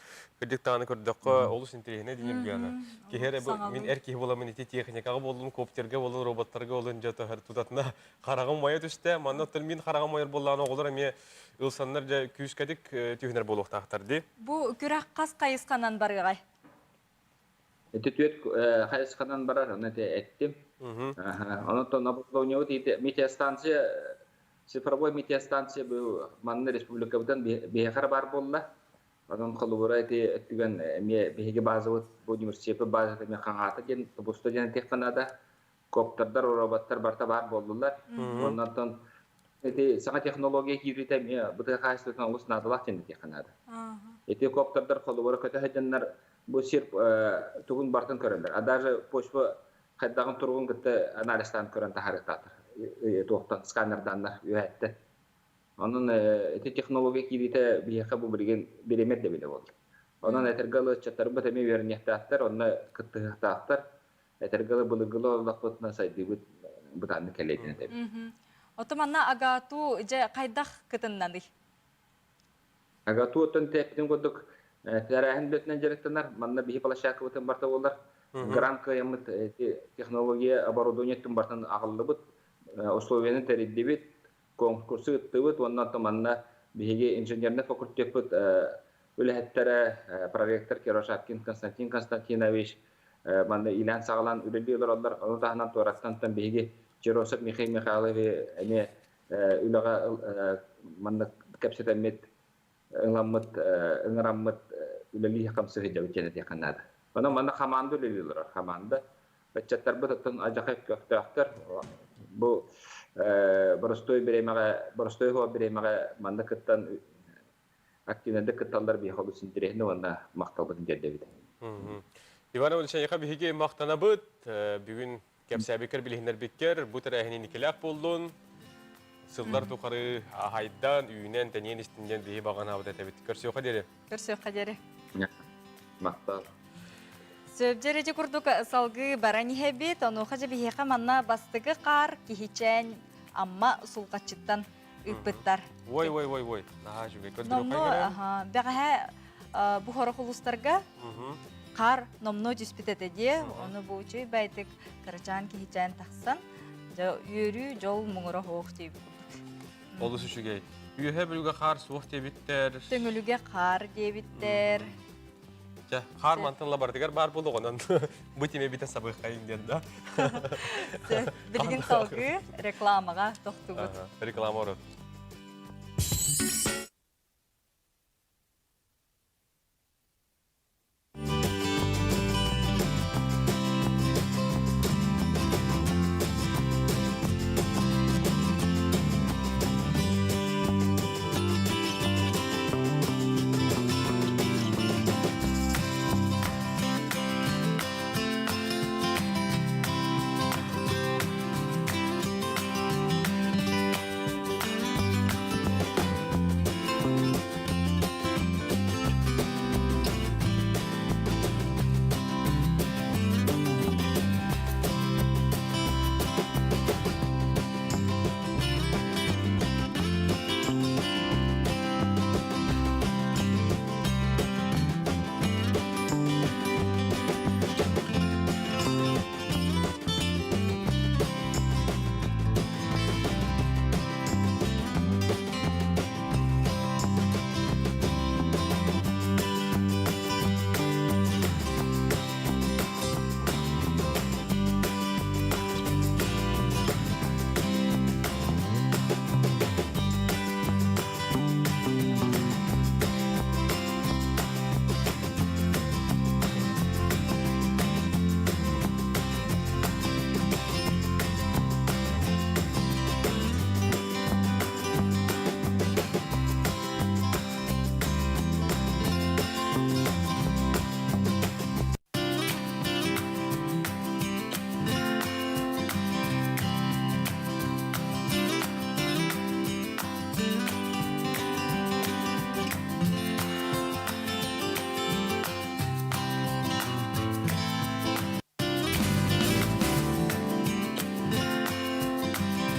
Кырдьык даҕаны көрдөххө олус интэриэһинэй дии Ньургуяна. Киһи эрэ мин эр киһи буоламмын ити техникаҕа буоллун, коптерга буоллун, роботтарга буоллун дьэ тутатына хараҕым уйа түстэ. Манна оттон мин хараҕым уйар буоллаҕына оҕолор эмиэ ылсаннар дьэ күүскэтик түһүнэр буолуохтаахтар дии. Бу күрэх хас хайысханан барыаҕай? Ити түөрт хайысханан барар, ону ити эттим. Онон оборудованиебыт метеостанция, цифровой метеостанция бу манна республикабытын биһиэхэ эрэ баар буолла. Онон холобура ити өттүгэн эмиэ биһиги базабыт бу университеппит базата эмиэ хаҥаата диэн тобуста диэн этиэххэ наада. Коптердар, роботтар барыта баар буоллулар. Оннортон ити саҥа технология киириитэ эмиэ бытыга хаһаайыстыбатын олус наадалаах диэн этиэххэ наада. Ити коптердар холобура көтө сылдьаннар бу сир тугун барытын көрөллөр. А даже почва хайдаҕын туругун кытта анализтаан көрөн таһаарыахтаахтар. Туохтан сканердааннар үөһэттэн. Онон ити технология киириитэ биһиэхэ бу билигин бириэмэ ирдэбилэ буолла. Онон этэргэ дылы ыччаттарбыт эмиэ үөрэниэхтээхтэр, онно кыттыһыахтаахтар. Этэргэ дылы былыргылыы олордохпутуна сайдыыбыт бытааннык кэлиэтин этэбит. Ото манна АГАТУ дьэ хайдах кытыннаный? АГАТУ оттон тэппитин курдук тэрээһин үлэтинэн дьарыктанар. Манна биһи площадкабытын барта буолар. Грант кыайаммыт технология оборудованиетын бартан аҕаллыбыт, условияны тэрийдибит, конкурсу ыттыбыт уонна оттон манна биһиги инженерный факультеппыт үлэһиттэрэ проректор Кирошаткин Константин Константинович манна иилээн-саҕалаан үлэлии олороллор. Ону таһынан туораттан биһиги Черосов Михаил Михайлович эмиэ үлэҕэ манна кэпсэтэммит, ыҥыраммыт, ыҥыраммыт үлэлии хамсыы сылдьабыт диэн этиэххэ наада. Онон манна хамаанда үлэлии олорор, хамаанда. Ыччаттарбыт оттон адьахай көхтөөхтөр. Бу боростуой бириэмэҕэ, боростуой хуо бириэмэҕэ манна кыттан активнайдык кытталлар биһиэхэ олус интэриэһинэй уонна махталбытын тиэрдэбит. Иван Иванович, эйиэхэ биһиги махтанабыт. Бүгүн кэпсээбиккэр, билиһиннэрбиккэр бу тэрээһин инникилээх буоллун. Сыллар тухары аһайдан, үүнэн, тэнийэн истин диэн биһи баҕанаабыт этэбит. Көрсүөххэ диэри. Көрсүөххэ диэри. Махтал. Сөбдьэр ити курдук салгыы баран иһэбит. Онуоха дьэ биһиэхэ манна бастакы хаар киһичээн Амма Сулҕаччыттан ыыппыттар. Ой, ой, ой, ой. Наһаа үчүгэй. Номно, бэҕэһээ бу хорох улуустарга хаар номно түспүт этэ диэ. Ону бу үчүгэй байтык кырачаан киһичээн тахсан, дьэ үөрүү, дьол муҥура хоох диэбит курдук. Олус үчүгэй. Үөһэ бүлүгэ хаар суох диэбиттэр. Төҥүлүгэ хаар диэбиттэр. Чэ, хаар мантан лабаратыгар баар буолуоҕунан бу тиме битэ сабыаххайын диэн да. Билигин салгыы рекламаҕа тохтубут. Реклама орут.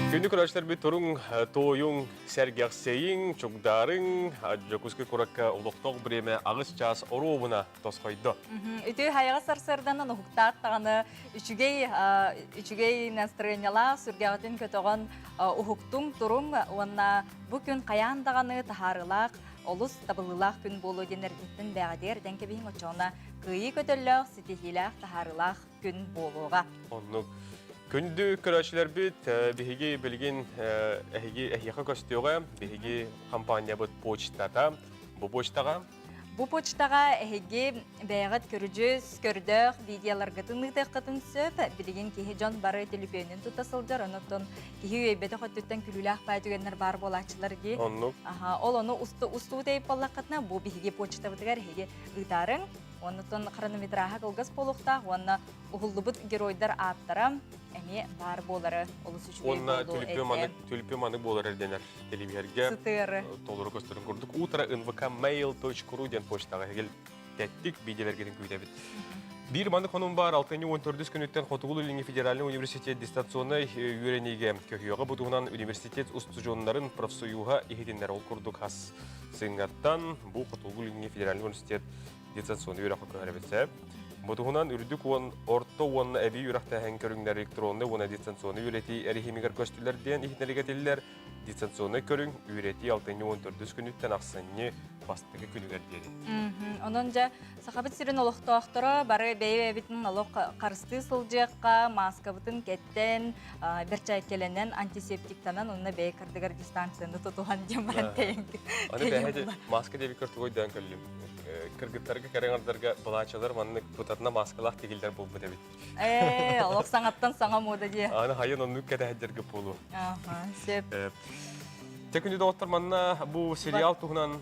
Күндү көрөөччүлэрбит туруҥ, туойуҥ, сэргэхсэйиҥ, чугдаарыҥ, Дьокуускай куоракка олохтоох бириэмэ аҕыс чаас оруобуна тосхойдо. Үтүө хайаҕас сарсыарданан уһуктаат даҕаны үчүгэй үчүгэй настроениялаах сүргэҕитин көтөҕөн уһуктуҥ, туруҥ уонна бу күн хайаан даҕаны таһаарыылаах, олус табыллыылаах күн буолуо диэн эрдэттэн бэҕэтигэр этэн кэбиһиҥ оччоҕуна кыайыы көтөллөөх, ситиһиилээх, таһаарыылаах күн буолуоҕа. Оннук. Күндү көрөөччүлэрбит, биһиги билигин эһиги эһиэхэ көстүөҕэ, биһиги компаниябыт почтата. Бу почтаҕа Бу почтаҕа эһиги бэйэҕит көрүдьүс, көрдөөх видеоларгытын ыытыаххытын сөп. Билигин киһи дьон бары төлөпүөнүн тута сылдьар, онон киһи үөйбэтэх өттүттэн күлүүлээх баай түгэннэр баар буолааччылар дии. Оннук. Аха, ол ону устуу тэйип буоллаххытына, бу биһиги почтабытыгар эһиги ыытаарыҥ. Оннуттан хронометраһа кылгас буолуохтаах уонна уһуллубут геройдар ааттара эмиэ баар буолары олус үчүгэй Уонна буолуо түлүпү этэ. маннык түлүпү маннык буолар эрдэнэр телевизорга Сытыары. толору көстөрүн курдук утро nvkmail.ru диэн почтаҕа эһигил тэттик видеолэргитин күүтэбит. Биир маннык хонун баар алтынньы 14 күнүттэн Хотугу Илиҥҥи федеральнай университет дистанционнай үөрэниигэ көһүөҕэ бу туһунан университет устудьуоннарын профсоюһа иһитиннэр ол курдук хас сыҥгаттан бу Хотугу Илиҥҥи федеральнай университет дистанционнай үөрэххэ көһөрөбүт сөп. Бу туһунан үрдүк уон орто уонна эбии үөрэхтээһин көрүҥнэр электроннай уонна дистанционнай үөрэтии эрэһиимигэр көстүлэр диэн иһитиннэригэ этиллэр. Дистанционнай көрүҥ үөрэтии алтынньы 14 күнүттэн ахсынньы бастакы күнүгэр диэри. Онон дьэ Сахабыт сирин олохтоохторо бары бэйэ-бэйэбитин олох харыстыы сылдьыахха, мааскабытын кэттэн, бэрчээккэлэнэн, антисептиктанан уонна бэйэ кардыгар дистанцияны тутуһан диэн баран тэйэн. Аны бэйэ маска диэбиккэр тугу өйдөөн кэллим. Кыргыттарга кэрэҥэрдэргэ былаачалар маннык путатына маскалаах тигиллэр буолбут эбит. Ээ, олох саҥаттан саҥа муода дии. Аны хайын оннук кэтэһэрдэргэ буолуо. Аха, сөп. Те күнү доҕоттор манна бу сериал туһунан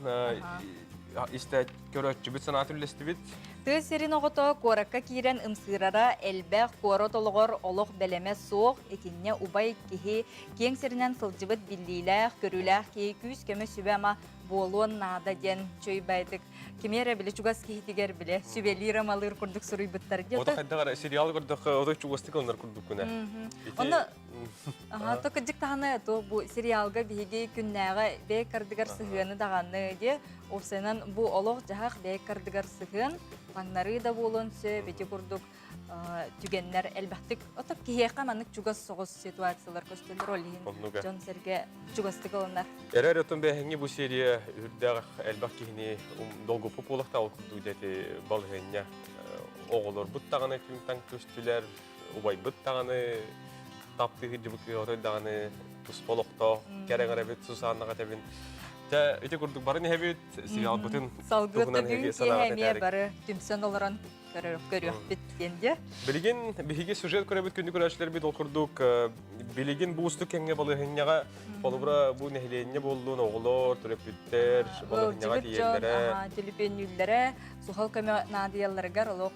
истэ көрөөччүбүт санаатын үллэстибит. Тыа сирин оҕото куоракка киирэн ымсыырара элбэх, куорат олоҕор олох бэлэмэ суох, итиннэ убай киһи киэҥ сиринэн сылдьыбыт биллиилээх, көрүүлээх киһи күүс-көмө сүбэ-ама буолуон наада диэн чөй байтык кими эрэ били чугас киһитигэр биле сүбэлиир-амалыыр курдук суруйбуттар диye. Ото хайдах эрэ сериал көрдөххө ото чугастык ылынар курдук күнэ. Онно Аха, то кырдьык даҕаны то бу сериалга биһиги күннээҕи бэйэ кардыгар сыһыаны даҕаны диye уопсайынан бу олох-дьаһах бэйэ кардыгар сыһыан таҥнарыы да буолуон сөп ити курдук түгэннэр элбэхтик ото киһиэхэ маннык чугас соҕус ситуациялар көстөллөр ол иһин дьон-сэргэ чугастык ылынар. Эрэр отон бэһиҥҥи бу серия үрдээх элбэх киһини долгуппут буолуохтаах ол курдук дети балыһыанньа оҕолорбут даҕаны түҥ-таҥ көстүлэр убайбыт даҕаны таптыы сылдьыбыт кыһотой даҕаны туспа олохтоох кэрэҥэрэбит Сусаннаҕа этэбин Тэ ити курдук барын иһэбит сериалбытын Салгыы бүгүн киэһэ эмиэ бары түмсэн олорон көрүөхпүт диэн дьэ. Билигин биһиги сюжет көрөбүт күндү көрөөччүлэрбит ол курдук билигин бу уустук кэмҥэ балыһынньаҕа холобура бу нэһилиэнньэ буоллун оҕолор төрөппүттэр балыһынньаҕа тиийэллэрэ төлөпүөннүүллэрэ суһал көмө наадыйалларыгар олох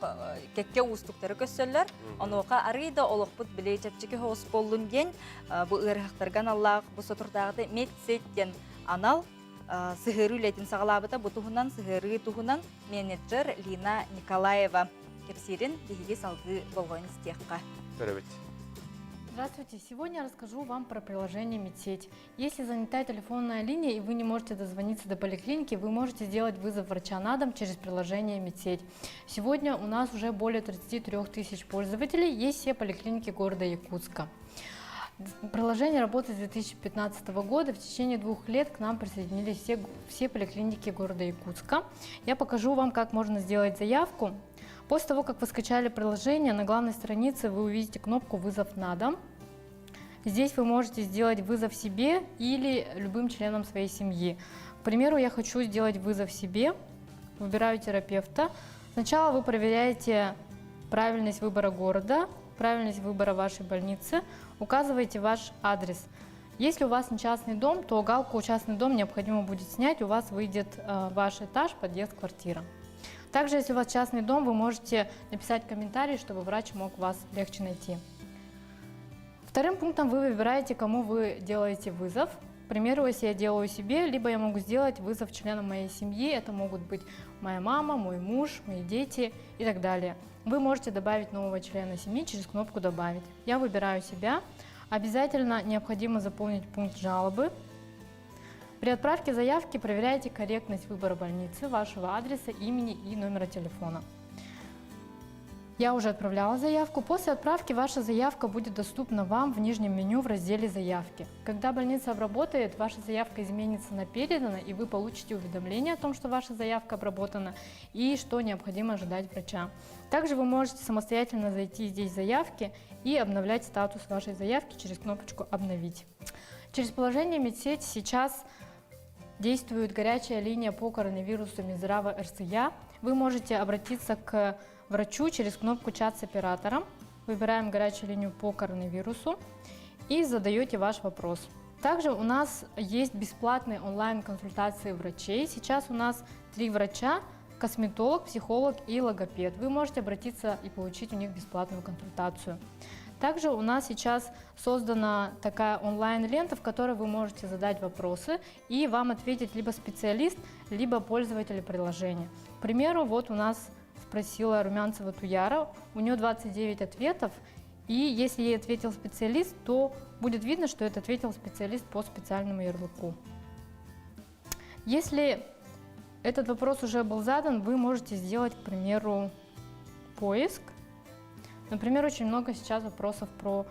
кэккэ уустуктары көрсөллөр. Онуоха арыый да олохпут били чэпчэки соҕус буоллун диэн бу ыарыһахтарга аналлаах бу соторутааҕыта медсеть диэн анал сыһыарыы үлэтин саҕалаабыта. Бу туһунан сыһыарыы туһунан менеджер Лина Николаева кэпсиирин биһиги салгыы болҕойон истиэххэ. Көрөбүт. Здравствуйте! Сегодня я расскажу вам про приложение Медсеть. Если занята телефонная линия и вы не можете дозвониться до поликлиники, вы можете сделать вызов врача на дом через приложение Медсеть. Сегодня у нас уже более 33 тысяч пользователей, есть все поликлиники города Якутска. Приложение работает с 2015 года. В течение двух лет к нам присоединились все, все поликлиники города Якутска. Я покажу вам, как можно сделать заявку. После того, как вы скачали приложение, на главной странице вы увидите кнопку «Вызов на дом». Здесь вы можете сделать вызов себе или любым членам своей семьи. К примеру, я хочу сделать вызов себе, выбираю терапевта. Сначала вы проверяете правильность выбора города, правильность выбора вашей больницы, указываете ваш адрес. Если у вас не частный дом, то галку «Частный дом» необходимо будет снять, у вас выйдет э, ваш этаж, подъезд, квартира. Также, если у вас частный дом, вы можете написать комментарий, чтобы врач мог вас легче найти. Вторым пунктом вы выбираете, кому вы делаете вызов. К примеру, если я делаю себе, либо я могу сделать вызов членам моей семьи. Это могут быть моя мама, мой муж, мои дети и так далее. Вы можете добавить нового члена семьи через кнопку «Добавить». Я выбираю себя. Обязательно необходимо заполнить пункт жалобы. При отправке заявки проверяйте корректность выбора больницы, вашего адреса, имени и номера телефона. Я уже отправляла заявку. После отправки ваша заявка будет доступна вам в нижнем меню в разделе «Заявки». Когда больница обработает, ваша заявка изменится на «Передано», и вы получите уведомление о том, что ваша заявка обработана и что необходимо ожидать врача. Также вы можете самостоятельно зайти здесь в «Заявки» и обновлять статус вашей заявки через кнопочку «Обновить». Через положение медсеть сейчас действует горячая линия по коронавирусу Минздрава РСЯ. Вы можете обратиться к врачу через кнопку «Чат с оператором». Выбираем горячую линию по коронавирусу и задаете ваш вопрос. Также у нас есть бесплатные онлайн-консультации врачей. Сейчас у нас три врача – косметолог, психолог и логопед. Вы можете обратиться и получить у них бесплатную консультацию. Также у нас сейчас создана такая онлайн-лента, в которой вы можете задать вопросы, и вам ответит либо специалист, либо пользователь приложения. К примеру, вот у нас спросила Румянцева Туяра, у нее 29 ответов, и если ей ответил специалист, то будет видно, что это ответил специалист по специальному ярлыку. Если этот вопрос уже был задан, вы можете сделать, к примеру, поиск. Например, очень много сейчас вопросов про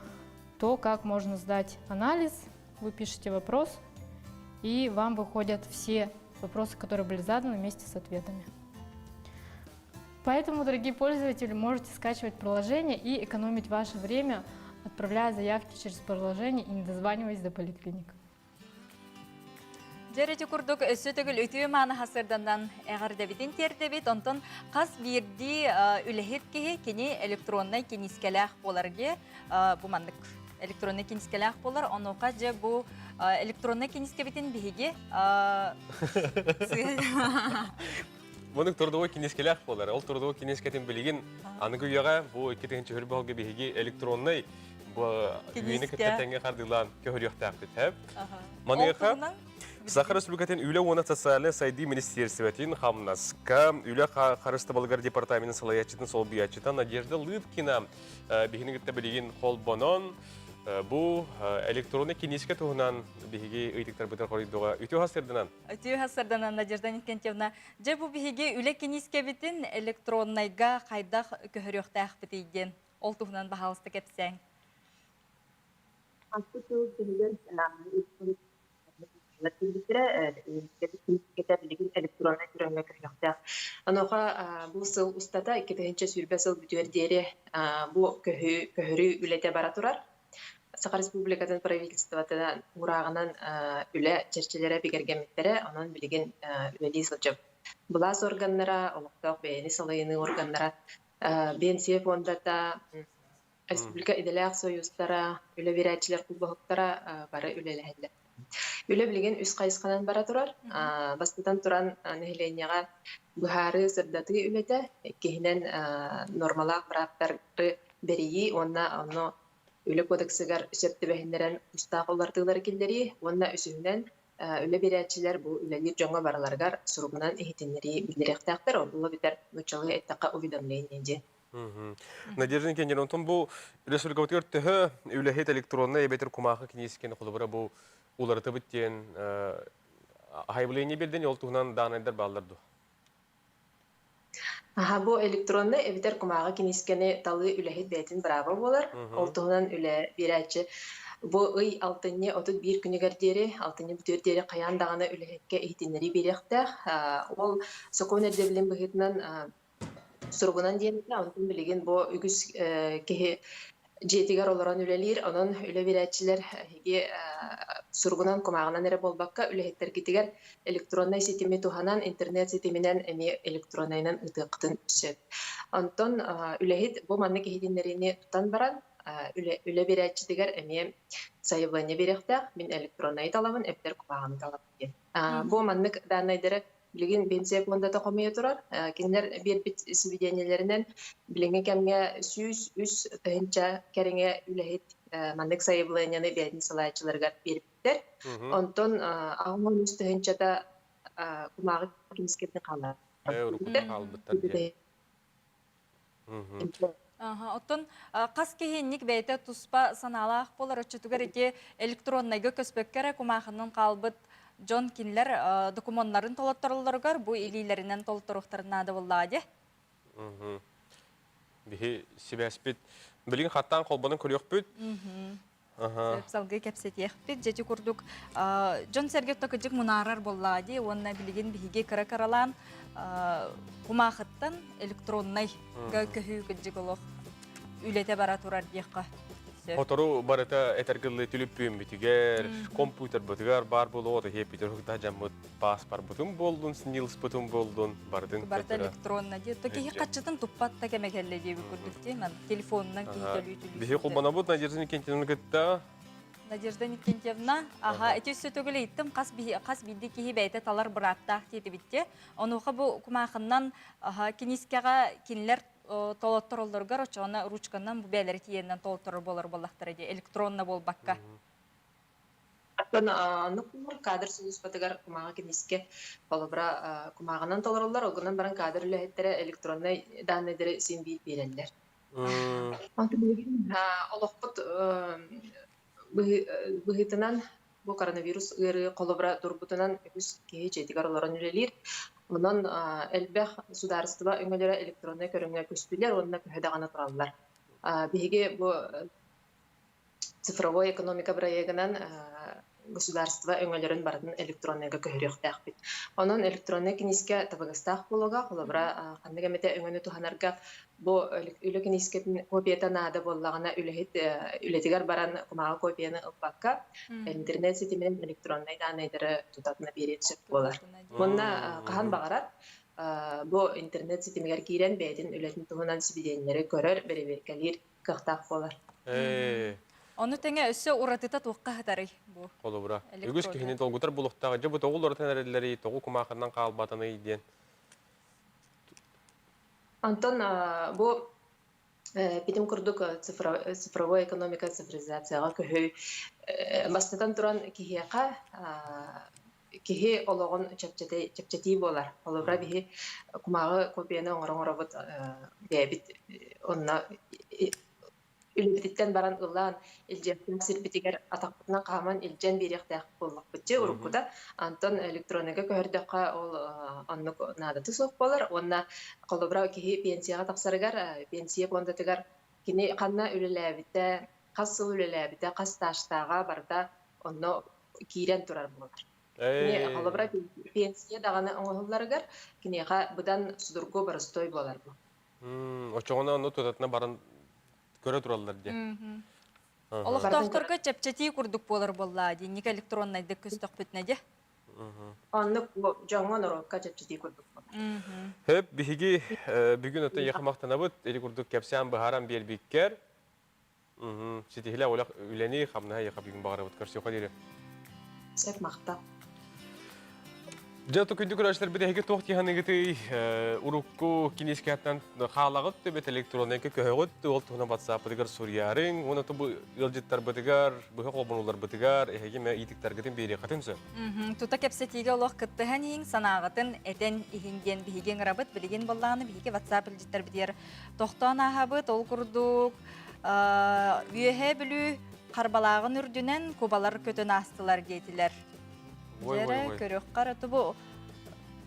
то, как можно сдать анализ. Вы пишете вопрос, и вам выходят все вопросы, которые были заданы вместе с ответами. Поэтому, дорогие пользователи, можете скачивать приложение и экономить ваше время, отправляя заявки через приложение и не дозваниваясь до поликлиник. Дьэ ити курдук өссө төгүл үтүө мааны сарсыарданан эҕэрдэбитин тиэрдэбит, онтон хас биирдии үлэһит киһи кини электроннай киниискэлээх буоларге бу маннык электроннай кинискэлээх буолар. Онуоха дьэ бу электроннай кинискэбитин биһиги Мунук трудовой кинискэлээх буолар. Ол трудовой кинискэтин билигин аныгы үйэҕэ бу 2021 биһиги электроннай бу үйэни кытта тэҥҥэ хардыылаан көһөрүөхтээхпит. Һэ? Маныаха Саха Республикатын үлэ уонна социальнай сайдыы министиэристибэтин хамнаска үлэ харыстабылыгар департаменын салайааччытын солбуйааччыта Надежда Лыткина биһини кытта билигин холбонон бу электронный киниискэ туһунан биһиги ыйытыктарбытыгар хоруйдуга үтүө сарсыарданан Үтүө сарсыарданан Надежда Никентьевна. Дьэ бу биһиги үлэ киниискэбитин электроннайга хайдах көһөрүөхтээхпитий диэн ол туһунан баһаалыста кэпсээҥ. Ааспыт сыл күһүгэр киирбиттэрэ билигин электроннай күрэҥҥэ көһүөхтээх. Онуоха бу сыл устата 2020 сыл бүтүөр диэри бу көһөрүү үлэтэ бара турар. Саха Республикатын правительствотынан уурааҕынан үлэ чэрчилэрэ бигэргэммиттэрэ, онон билигин үлэлии сылдьабыт. Былаас органнара, олохтоох бэйэни салайыныы органнара, Биэнсийэ фондата, республика идэлээх союзтара, үлэ биэрээччилэр холбоһуктара бары үлэлэһэллэр. Үлэ билигин үс хайысханан бара турар. Бастатан туран, нэһилиэнньэҕэ быһаарыы, сырдатыы үлэтэ, иккиһинэн, нуормалаах бырааптары бэрийии уонна онно Үлэ кодексыгар сөп түбэһиннэрэн тустаах уларытыылары киллэрии уонна үсүһүнэн, үлэ биэрээччилэр бу үлэлиир дьоҥҥо барыларыгар суругунан иһитиннэрии биллэриэхтээхтэр, ол эбэтэр нууччалыы эттэххэ уведомление диэн. Надежда Никитична, онтон бу республикабытыгар төһө үлэһит электроннай эбэтэр кумаахы киниискэни холобура бу уларытабыт диэн заявление биэрдин, ол туһунан даанайдар бааллар дуо? Аһа, бу электроннай эбэтэр кумааҕы киниискэни талыы үлэһит бэйэтин бырааба буолар. Ол туһунан үлэ биэрээччи бу ый алтынньы 31 күнүгэр диэри, алтынньы бүтүөр диэри хайаан даҕаны үлэһиккэ иһитиннэрии биэриэхтээх. Ол сокуон ирдэбилин быһыытынан суругунан диэн этэ, онтон билигин бу үгүс киһи дьиэтигэр олорон үлэлиир, онон үлэ биэрээччилэр эһиги суругунан, кумааҕынан эрэ буолбакка, үлэһиттэргитигэр электроннай ситими туһанан, интернет ситиминэн эмиэ электроннайынан ыытыаххытын сөп. Онтон үлэһит бу маннык иһитиннэриини тутан баран, үлэ биэрээччитигэр эмиэ сайабылыанньа биэриэхтээх, мин электроннайы талабын эбэтэр кумааҕыны талабын диэн. Бу маннык дааннайдары Билигин Биэнсийэ пуондата хомуйа турар. Кинилэр биэрбит сибидиэнньэлэринэн билиҥҥи кэмҥэ 103 тыһыынча кэриҥэ үлэһит маннык сайабылыанньаны бэйэтин салайааччыларыгар биэрбиттэр. Онтон 83 тыһыынчата кумааҕы кинискэтин хаалларбыттар. Урукку хаалбыттар диэн. Оттон хас киһи инник бэйэтэ туспа санаалаах буолар оччотугар ити электроннайга көспөккө эрэ кумаахыннан хаалбыт дьон кинилэр докумуоннарын толоттороллоругар бу илиилэринэн толотторуохтарын наада буоллаҕа дии. Биһи сибээспит билигин хаттаан холбонон көрүөхпүт. Сөп салгыы кэпсэтиэхпит. Дьэ ити курдук дьон-сэргэ кыдьык мунаарар буоллаҕа дии уонна билигин биһиги кыра-кыралаан кумаахыттан электроннай көһүү кыдьык олох үлэтэ бара турар диэххэ сөп. Сотору барыта этэргыллыы түлүппүөммүтүгэр, компьютербытыгар баар буолуо, отоһиэппитигэр уһуктаах дьаммыт пааспарбытын буоллун, снилспытын буоллун, барытын Барыта электронно дии. То киһи хаччытын туппат да кэмэ кэллэ диэбит курдук дии. Ман телефонунан киһи төлүү төлүү. Биһи холбонобут Надежда Никитична кытта. Надежда Никитьевна, аха, ити өссө төгүл ыйыттым, хас биһи хас биирдии киһи бэйэтэ талар бырааптаах диэтибитте. Онуоха бу кумаахыннан аха кинискэҕэ кинилэр толоттороллоругар оччоҕуна ручканан бу бэйэлэрэ тиийэннэн толотторор буолар буоллахтара дии, электронно буолбакка. Оттон оннук кадр сулууспатыгар кумааҕы киниискэ холобура кумааҕынан толороллор, ол гынан баран кадр үлэһиттэрэ электроннай дааннайдары син биир биэрэллэр. Онтон билигин олохпут быһыытынан бу коронавирус ыарыы холобура турбутунан үгүс киһи дьиэтигэр олорон үлэлиир. Онон элбэх судаарыстыба өҥөлөрө электроннай көрүҥҥэ көстүлэр уонна көһө даҕаны тураллар. Биһиги бу Цифровой экономика бырайыагынан государство өҥөлөрүн барытын электронныйга көһөрүөхтээхпит. Онон электроннай киниискэ табыгастаах буолуоҕа, холобура, ханнык эмэтэ өҥөнү туһанарга бу үлэ киниискэтин копията наада буоллаҕына үлэһит үлэтигэр баран кумааҕы копияны ылбакка, интернет ситиминэн электроннай дааннайдары тутатына биэриэн сөп буолар. Уонна хаһан баҕарар бу интернет ситимигэр киирэн бэйэтин үлэтин туһунан сибидиэнньэлэри көрөр, бэрэбиэркэлиир кыахтаах буолар. Ону тэҥэ өссө уратыта туохха сытарый бу? Холобура, үгүс киһини долгутар булуохтаах, дьэ бу тоҕу уларытан эрэллэрий, тоҕу кумаахынан хаалбатаный диэн. Антон бу битим курдук цифровой экономика цифризацияҕа көһүү бастатан туран киһиэхэ киһи олоҕун чэпчэтии буолар. Холобура, биһи кумааҕы копияны оҥоро оҥоробут бэйэбит онно үлэбититтэн баран ылан илдьиэхтээх сирбитигэр атахпытынан хааман илдьэн биэриэхтээх буоллахпыт дьэ уруккута. Онтон электронныйга көһөрдөххө ол оннук наадата суох буолар. Уонна холобура киһи пенсияҕа тахсарыгар пенсия пуондатыгар кини ханна үлэлээбитэ, хас сыл үлэлээбитэ, хас стажтааҕа барыта онно киирэн турар буолар. Кини холобура пенсия даҕаны оҥоһулларыгар киниэхэ быдан судургу боростуой буолар бу. Оччоҕуна ону тутатына баран көрө тураллар диэн. Олохтоохторго чэпчэтии курдук буолар буоллаа дии, электроннайдык көстөхпүтүнэ дии. Оннук дьоҥҥо норуокка чэпчэтии курдук буолар. Хөп, биһиги бүгүн оттон эйиэхэ махтанабыт, ити курдук кэпсээн быһааран биэрбиккэр. Ситиһилэ олох үлэни, хамнаһы эйиэхэ бүгүн баҕарабыт. Көрсүөххэ диэри. Сөп махтал. Дьэ, күндү көрөөччүлэрбит эһиги туох дии саныыгытый? Урукку киниискэттэн хаалаҕыт төбөт электроннайга көһөҕүт, ол туһунан WhatsApp-ытыгар суруйаарыҥ, уонна бу ыалдьыттарбытыгар, быһа холбонуларбытыгар эһиги мэ иитиктаргытын биэриэххитин сөп. Тута кэпсэтиигэ олох кыттыһан иһиҥ, санааҕытын этэн иһиҥ диэн биһиги ыҥырабыт. Билигин буоллаҕына биһиги WhatsApp илдьиттэрбитигэр тохтоон ааһабыт. Ол курдук Үөһээ Бүлүү Харбалааҕын үрдүнэн кубалар көтөн аастылар диэтилэр. Дьэрэ көрүөххэ эрэ тубу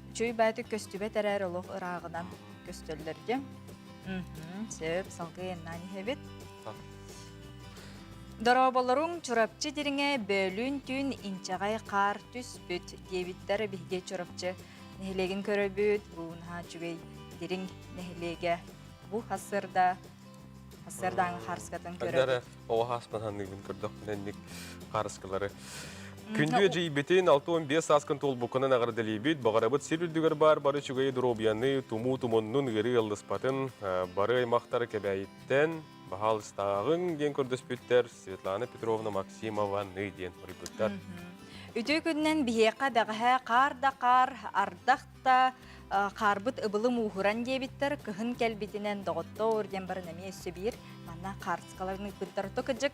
үчүгэй баайдык көстүбэт эрээр олох ырааҕынан көстөллөр дии. Сөп, салгыы айаннаан иһэбит. Дорооболоруҥ Чурапчы дириҥэ бөөлүүн түүн инчэҕэй хаар түспүт диэбиттэр биһиги Чурапчы нэһилиэгин көрөбүт. Бу наһаа үчүгэй дириҥ нэһилиэгэ. Бу хасырда Сардаҥа хаарыскатын көрөбүт. Оҕо хааспын саныыбын көрдөхпүнэ инник хаарыскалары. Күндү эдьиийбитин 65 сааскын туолбуккунан эҕэрдэлиибит. Баҕарабыт сир үрдүгэр баар бары үчүгэйи доруобуйаны, тумуу тумуннун, ыарыы ыаллыспатын, бары аймахтары Кэбээйиттэн баһаалыстааҕыҥ диэн көрдөспүттэр Светлана Петровна Максимованы диэн суруйбуттар. Үтүө күнүнэн биһиэхэ бэҕэһээ хаар да хаар, ардах да хаарбыт ыбылы мууһуран диэбиттэр, кыһын кэлбитинэн доҕоттоор диэн баран эмиэ өссө биир манна хаартыскаларын ыыппыттар. То кырдьык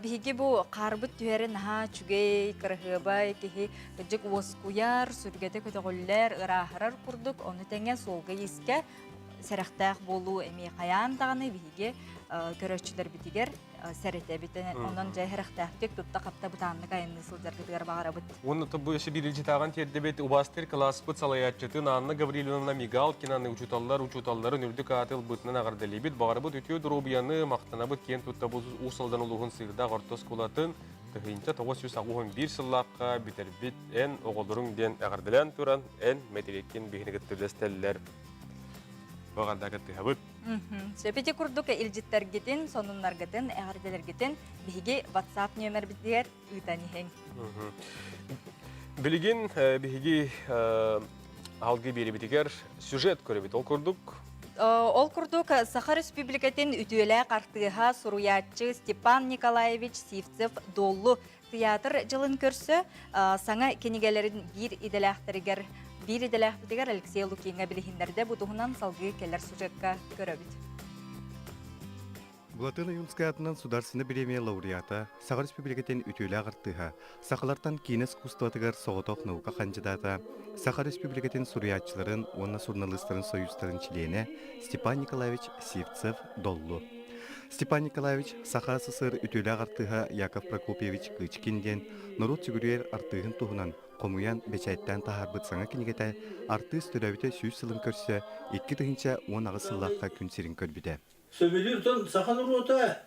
биһиги бу хаарбыт түһэрэ наһаа үчүгэй, кыраһыабай киһи кырдьык уоскуйар, сүргэтэ көтөҕүллэр, ырааһырар курдук, ону тэҥэ суолга-иискэ. сэрэхтээх буолуу эмиэ хайаан даҕаны биһиги көрөөччүлэрбитигэр сэрэтэбит. Онон дьэ сэрэхтээхтик тутта-хапта бытааннык айанныы сылдьаргытыгар баҕарабыт. Уонна бу өссө биир илдьитааҕын тиэрдэбит убаастыыр кылааспыт салайааччытын Анна Гаврильевна Мигалкинаны учууталлар учууталларын үрдүк ааты ылбытынан эҕэрдэлиибит. Баҕарабыт үтүө доруобуйаны, махтанабыт киэн туттабыт Уус Алдан улууһун Сыырдаах орто оскуолатын 1981 сыллаахха бүтэрбит эн оҕолоруҥ диэн эҕэрдэлээн туран эн мэтириэккин биһини кытта үллэстэллэр. Баҕарда кыттыһабыт. Сөп ити курдук илдьиттэргитин, сонуннаргытын, эҕэрдэлэргитин биһиги WhatsApp нүөмэрбитигэр ыытан иһиҥ. Билигин биһиги алгы биэрибитигэр сюжет көрөбүт. Ол курдук Ол курдук, Саха Республикатын үтүөлээх артыыһа, суруйааччы Степан Николаевич Сивцев-Доллу тыйаатыр дьылын көрсө саҥа кинигэлэрин биир идэлээхтэригэр биир идэлээхпитигэр Алексей Лукиҥҥа билиһиннэрдэ. Бу туһунан салгыы кэлэр сюжекка көрөбүт. Былатыан Ойуунскай аатынан Сударственнай бириэмийэ лауреата, Саха Республикатын үтүөлээх артыыһа, сахалартан киинэ искусствотыгар соҕотох наука хандьыдаата, Саха Республикатын суруйааччыларын уонна суруналыыстарын союзтарын чилиэнэ Степан Николаевич Сивцев-Доллу. Степан Николаевич Саха СССР үтүөлээх артыыһа Яков Прокопьевич Кычкин диэн норуот сүгүрүйэр артыыһын туһунан хомуйан бэчээттээн таһаарбыт саҥа кинигэтэ артыыс төрөөбүтэ 100 сылын көрсө 2018 сыллаахха күн сирин көрбүтэ. Сөбүлүүр дьон саха норуота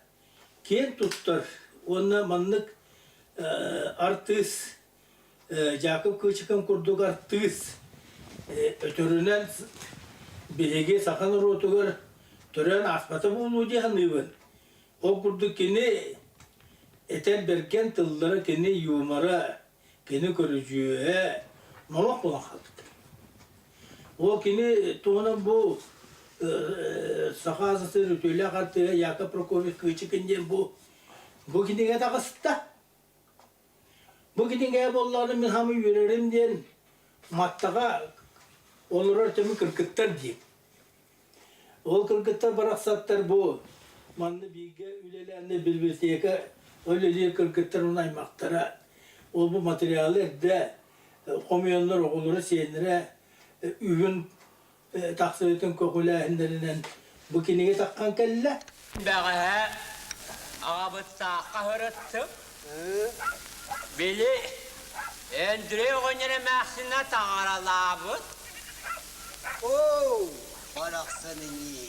киэн туттар уонна маннык артыыс Дьаакып Кыычыкын курдук артыыс өтөрүнэн биһиги саха норуотугар төрөөн ааспата буолуо дии саныыбын. Ол курдук кини этэр бэргэн тыллара, кини юмора, кини көрүдьүөһэ номох буолан хаалбыта. Ол кини туһунан бу Саха СССР үтүөлээх артыыһа Яков Прокопьев Кыычыкын диэн бу бу кинигэ таҕыста. Бу кинигэ буоллаҕына мин хаамы үөрэрим диэн Маттаҕа олорор төмү кыргыттар диим. Ол кыргыттар барахсаттар бу манна бииргэ үлэлээннэр библиотека үлэлиир кыргыттар уонна аймахтара ол бу материалы эрдэ хомуйаннар оҕолоро сиэннэрэ үһүн тахсыбытын көҕүлээһиннэринэн бу кинигэ таххан кэллэ. Бэҕэһээ аҕабыттаахха сырыттым. Били Андрей оҕонньор эмээхсинэ таҥаралаабыт. Оо, барахсан ини.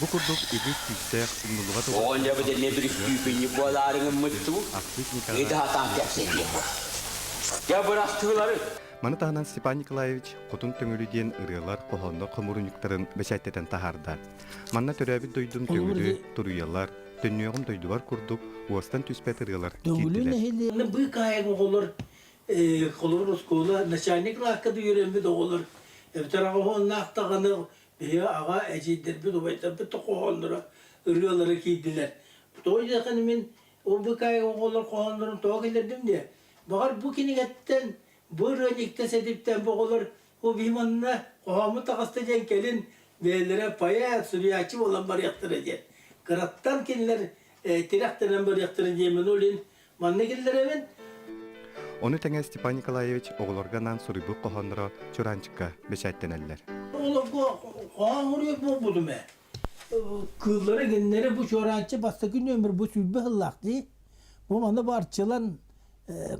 Бу курдук үгүс күүстээх умнуллубат Оҕонньорбут эмиэ бүрүстүүпүнньүк буолаары гыммыт дуу? Ыйытаһатаан кэпсэтиэх. Дьэ бырастыылары. Маны таһынан Степан Николаевич Хотун Төҥүлү диэн ырыалар, хоһооннор хомуурунньуктарын бэчээттэтэн таһаарда. Манна төрөөбүт дойдум Төҥүлү, туруйалар, Төннүөҕүм дойдубар курдук уостан түспэт ырыалар Төҥүлү киирдилэр. нэһилиэнньэ быыкаайык оҕолор холобур оскуола начальник кылааска да үөрэммит оҕолор эбэтэр аҕа даҕаны биһиги аҕа эдьиийдэрбит убайдарбыт да хоһоонноро ырыалара киирдилэр. Тоҕо диэтэххинэ мин ол быыкаайык оҕолор хоһооннорун тоҕо киллэрдим диэ. Баҕар бу кинигэттэн бу ырыанньыктан сэдиптэн бу оҕолор Бу биһи манна хоһооммут таҕыста диэн кэлин бэйэлэрэ поэт, суруйааччы буолан барыахтара диэн. Кыраттан кинилэр тирэхтэнэн барыахтара диэммин ол иһин манна киллэрэбин. Ону тэҥэ Степан Николаевич оҕолорго анаан суруйбут хоһоонноро Чураанчыкка бэчээттэнэллэр. Оҕолорго хоһоон суруйар буолбутум ээ. Кыыллары кинилэри бу Чуораанчы бастакы нүөмэр бу 20 сыллаах дии. Бу манна барчылан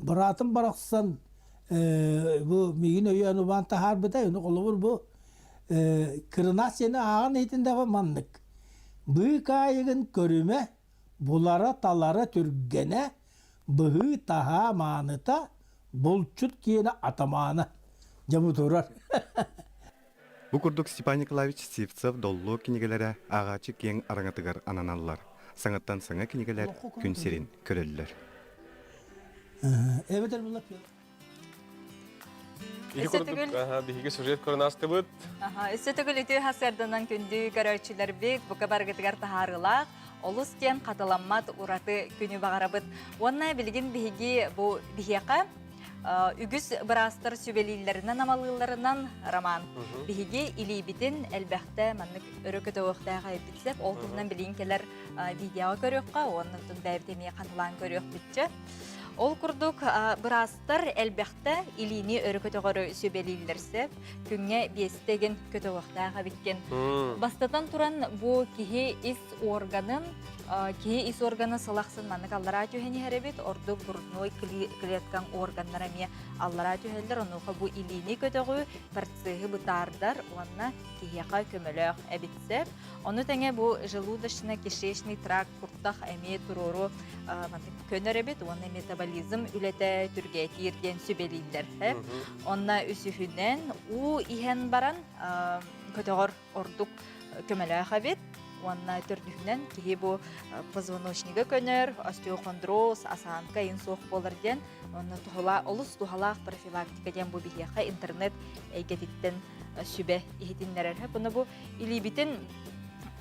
быраатым барахсан бу миигин өйөөн убаан таһаарбыта. Ону холобур бу кырынаас сиэни ааҕан иһитиндэҕэ маннык. Быыкаайыгын көрүмэ, булара-талара түргэнэ, быһыы-таһаа мааныта, булчут киэнэ атамаана. Дьэ бу турар. Бу курдук Степан Николаевич Сивцев Доллуо кинигэлэрэ ааҕааччы киэҥ араҥатыгар ананаллар. Саҥаттан саҥа кинигэлэр күн сирин көрөллөр. Эбэтэр Ити курдук биһиги сюжет көрөн астыбыт. Өссө төгүл үтүө сарсыарданан күндү көрөөччүлэрбит бука барыгытыгар таһаарыылаах, олус диэн хатыламмат ураты күнү баҕарабыт. Уонна билигин биһиги бу биһиэхэ үгүс быраастар сүбэлииллэринэн-амалыылларынан роман. Биһиги илиибитин элбэхтэ маннык өрө көтөҕүөхтээх эбитсэп. Ол туһунан билигин кэлэр видеоҕа көрүөххэ уонна бэйэбит эмиэ хатылаан көрүөхпүтчэ. Ол курдук быраастар элбэхтэ илиини өрө көтөҕөрү сүбэлииллэр сөп. Күҥҥэ биэстэгин көтөҕүөхтээх эбиккин. Бастатан туран бу киһи ис органын киһи ис органа сыл ахсын маннык аллараа түһэн иһэр эбит. Ордук грудной клеткаҥ органнара эмиэ аллараа түһэллэр. Онуоха бу илиини көтөҕүү процеһы бытаардар уонна киһиэхэ көмөлөөх эбит сөп. Ону тэҥэ бу желудочно-кишечный тракт куртах эмиэ туруору маннык көнөр эбит уонна метаболизм үлэтэ түргээтиир диэн сүбэлииллэр. Онно үсүһүнэн уу иһэн баран көтөҕөр ордук көмөлөөх эбит. Уонна төрдүһүнэн киһи бу позвоночнига көнөр, остеохондроз, осанка иин суох буолар диэн онно туһала олус туһалаах профилактика диэн бу биһиэхэ интернет эйгэтиттэн сүбэ иһитиннэрэр. Бұны бу илиибитин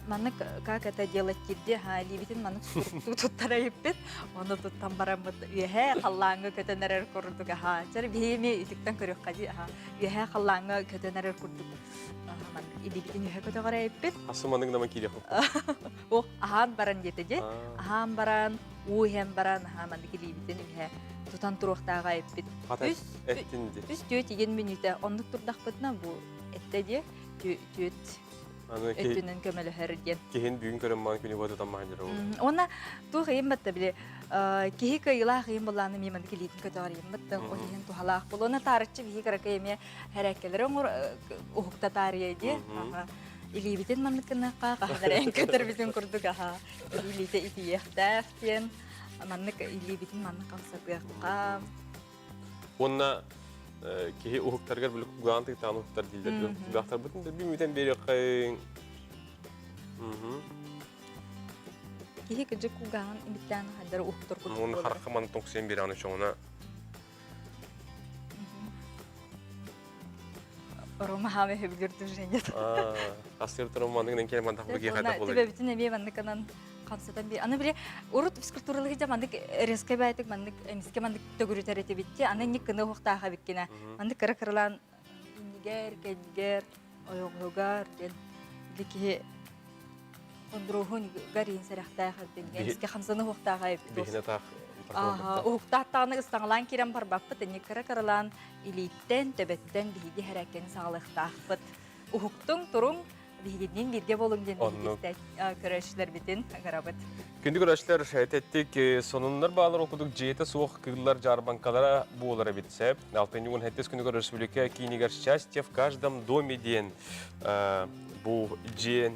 маннык как это делать диирди ха илиибитин маннык суруктуу туттара иппит ону туттан бараммыт үөһээ халлааҥҥа көтөн эрэр курдук аха чэр биһиэми үтүктэн көрүөххэ дии аха үөһээ халлааҥҥа көтөн эрэр курдук маннык илиибитин үөһэ көтөҕөрө иппит Асы маннык наман киириэх О аһаан баран диэтэ дии аһаан баран уу иһэн баран аһаа маннык илиибитин үөһэ тутан туруохтааҕа иппит үс үс түөт игин мүнүүтэ оннук турдахпытына бу эттэ дии түөт өттүнэн көмөлөһөр диэн. Киһин бүгүн көрөн маан күнү бата таммаан дьара ол. Уонна туох ыйым батта били киһи кыйылаах ыйым буллааны миэмэн маннык илиитин көтөҕөр ыйым батта ол иһин туһалаах буолуо. Уонна таарыччы биһи кыракый эмиэ хэрээккэлэри оҥор уһукта таарыйа дии. Илиибитин маннык гыныахха хаһан эрэ көтөрбүтүн курдук аха илиитэ итийиэхтээх диэн маннык илиибитин маннык хамсатыахха. Уонна киһи уһуктарыгар били кугаан тыытаан уһуктар дииллэр. Кугаахтарбытын да бүтэн биэриэххэйиҥ. Киһи кыдьык кугаан имиттээн хайдары уһуктар курдук Уонна харахха маны тоҥсуйан биэрэҕин чоҥуна. Рома хааме хөбүлүр движение. Астыр туран манныгынан кэлэн мантах бу киһи хайдах болар. Түбэбитин эмиэ манныкынан хамсатан би. Аны били урут физкультуралык дьа маннык резко бээтик маннык эмискэ маннык төгүрүтэр этибитти. Аны инник кыны уһуктааха биккинэ. Маннык кыра кыралаан иннигэр, кэннигэр, ойоҕоһугар диэн били киһи хондуруоһун гарин сэрэхтээх эбитин. Эмискэ хамсаны уһуктааха эбит. Биһине таах Уһуктааттаҕына ыстаҥалаан киирэн барбаппыт, инник кыра кыралаан илииттэн, төбөттөн биһиги хэрээккэни саҕалыахтаахпыт. Уһуктуҥ, туруҥ, биһигинниин бииргэ буолуҥ диэн биһиги көрөөччүлэрбитин ыҥырабыт. Күндү көрөөччүлэр, этэттик сонуннар баалар окудук дьиэтэ суох кыыллар дьаарбаҥкалара буолар эбит сөп. Алтынньы 17 күнүгэр республика киинигэр «Счастье в каждом доме» диэн бу дьиэ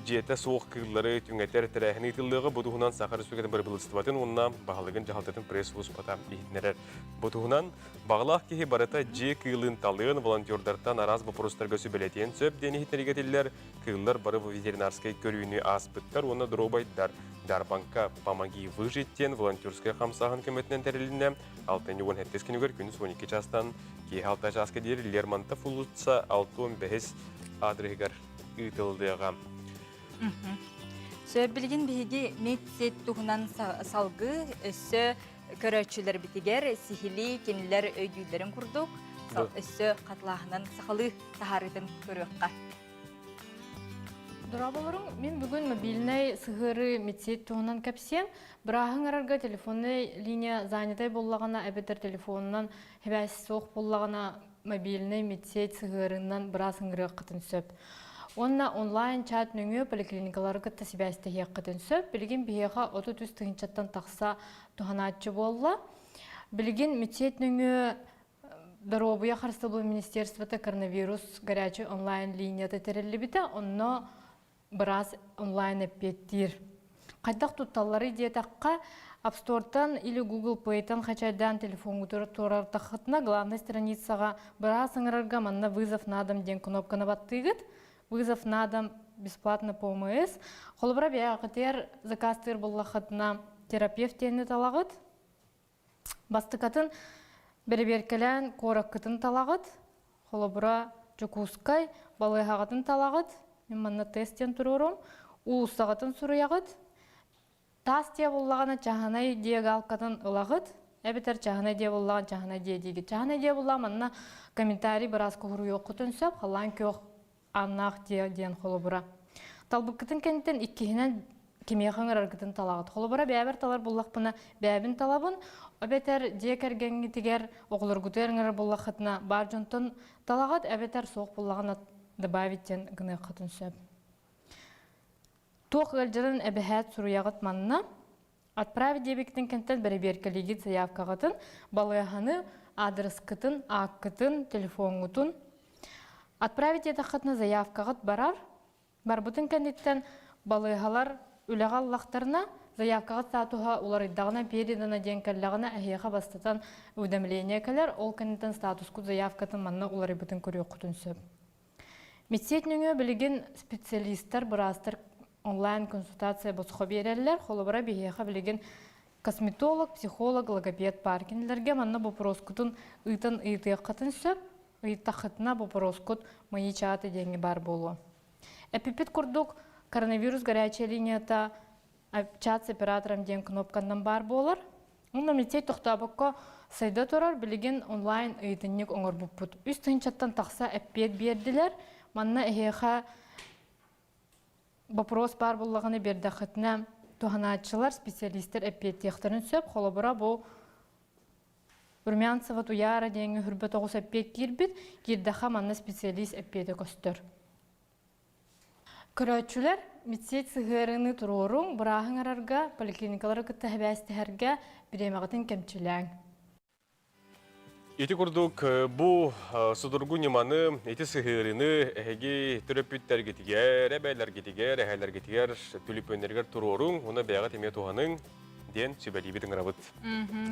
дьиэтэ суох кыыллары түҥэтэр тэрээһин ыытыллыаҕа. Бу туһунан Саха Республикатын бырабыыталыстыбатын уонна баһылыгын дьаһалтатын пресс-службата иһитиннэрэр. Бу туһунан баҕалаах киһи барыта дьиэ кыылын талыан, волонтердартан араас боппуруостарга сүбэлэтиэн сөп диэн иһитиннэригэ этиллэр. Кыыллар бары ветеринарскай көрүүнү ааспыттар уонна доруобайдар. Дьаарбаҥка «Помоги выжить» диэн волонтерскай хамсааһын көмөтүнэн тэрилиннэ. Алтынньы 17 күнүгэр күнүс 12 чаастан киэһэ 6 чааска диэри Лермонтов улуусса 65 аадырыһыгар ыытыллыаҕа. Сөп билигин биһиги медсет туһунан салгыы өссө көрөөччүлэрбитигэр сиһилии кинилэр өйдүүллэрин курдук өссө хатылааһынан сахалыы таһаарыытын көрүөххэ. Дорооболоруҥ, мин бүгүн мобильнай сыһыары медсеть туһунан кэпсиэм. Бырааһыҥ арарга телефоннай линия занятай буоллаҕына эбэтэр телефонунан сибээс суох буоллаҕына мобильнай медсеть сыһыарынан быраас ыҥырыаххытын сөп. Уонна онлайн чат нөҥүө поликлиникалары кытта сибээстэһиэххитин сөп. Билигин биһиэхэ 33 тыһыынчаттан тахса туһанааччы буолла. Билигин медсеть нөҥүө Доруобуйа харыстабылын министерствота коронавирус горячай онлайн линията тэриллибитэ, онно быраас онлайн эппиэттиир. Хайдах тутталларый диэтэххэ, App Store'тан или Google Play'тан хачайдаан телефоҥҥутугар туорартаххытына, главнай страницаҕа быраас ыҥырарга манна «Вызов на дом» диэн кнопканы баттыыгыт. «Вызов на дом» бесплатно по ОМС. Холобура, бэйэҕитигэр заказтыыр буоллаххытына, терапевт диэни талаҕыт. Бастакатын бэрэбиэркэлээн куораккытын талаҕыт, холобура, Дьокуускай балыыһаҕытын талаҕыт, мин манна тест диэн туруоруом, уулуссаҕытын суруйаҕыт, таас дьиэ буллаҕына чаһынай дьиэ галкатын ылаҕыт, эбэтэр чаһынай дьиэ буллаҕына чаһынай дьиэ диигит. Чаһынай дьиэ буллаҕына манна комментарий бырааска суруйуоххутун сөп, халлаан күөх ааннаах дьиэ диэн холобура. Талбыккытын кэнниттэн иккиһинэн кимиэхэ ыҥыраргытын талаҕыт. Холобура, бэйэбэр талар буллахпына, бэйэбин талабын. Эбэтэр дьиэ кэргэҥҥитигэр оҕолоргутугар ыҥырар буоллаххытына баар дьонтон талаҕыт эбэтэр суох буоллаҕына добавить диэн гыныаххытын сөп. Туох ыалдьарын эбэһээт суруйаҕыт манна. Отправить диэбиккитин кэнтэн бэрэбиэркэлиигит заявкаҕытын, балыыһаны, аадырыскытын, ааккытын, телефоҥҥутун. Отправить диэтэххитинэ заявкаҕыт барар. Барбытын кэнниттэн балыыһалар үлэҕэ ыллахтарына, заявкаҕыт статуһа уларыйдаҕына, передано диэн кэллэҕинэ, эһиэхэ бастатан уведомление кэлэр, ол кэнниттэн статускут заявкатын манна уларыйбытын көрүөххүтүн сөп. Медсеть нөҥүө билигин специалистар, быраастар онлайн-консультация босхо биэрэллэр. Холобура, биһиэхэ билигин косметолог, психолог, логопед баар. Кинилэргэ манна боппуруоскутун ыытан ыйытыаххытын сөп. Ыйыттаххытына боппуруоскут мои чаты диэҥҥэ баар буолуо. Эппиппит курдук, коронавирус горячая линията чат с оператором диэн кнопканнан баар буолар. Онно лицей тохтообокко сайда турар, билигин онлайн ыйытынньык оҥорбуппут. Үс тыһыынчаттан тахса эппиэт биэрдилэр. Манна эһиэхэ вопрос баар буоллаҕына биэрдэххитинэ туһанааччылар, специалистэр эппиэттиэхтэрин сөп. Холобура, бу Румянцева Туйаара диэҥҥэ хүрбэ тоҕус эппиэт киирбит, киирдэххэ манна специалист эппиэтэ көстөр. Көрөөччүлэр медсеть сыһыарыыны туруоруҥ, бырааһы ыҥырарга, поликлиникалары кытта сибээстэһэргэ бириэмэҕитин кэмчилээҥ. Ити курдук бу судургу ньыманы, ити сыһыарыыны эһиги төрөппүттэргитигэр, эбээлэргитигэр, эһээлэргитигэр түлүпүөннэригэр туруоруҥ, уонна бэйэҕит эмиэ туһаныҥ диэн сүбэлиибит ыҥырабыт.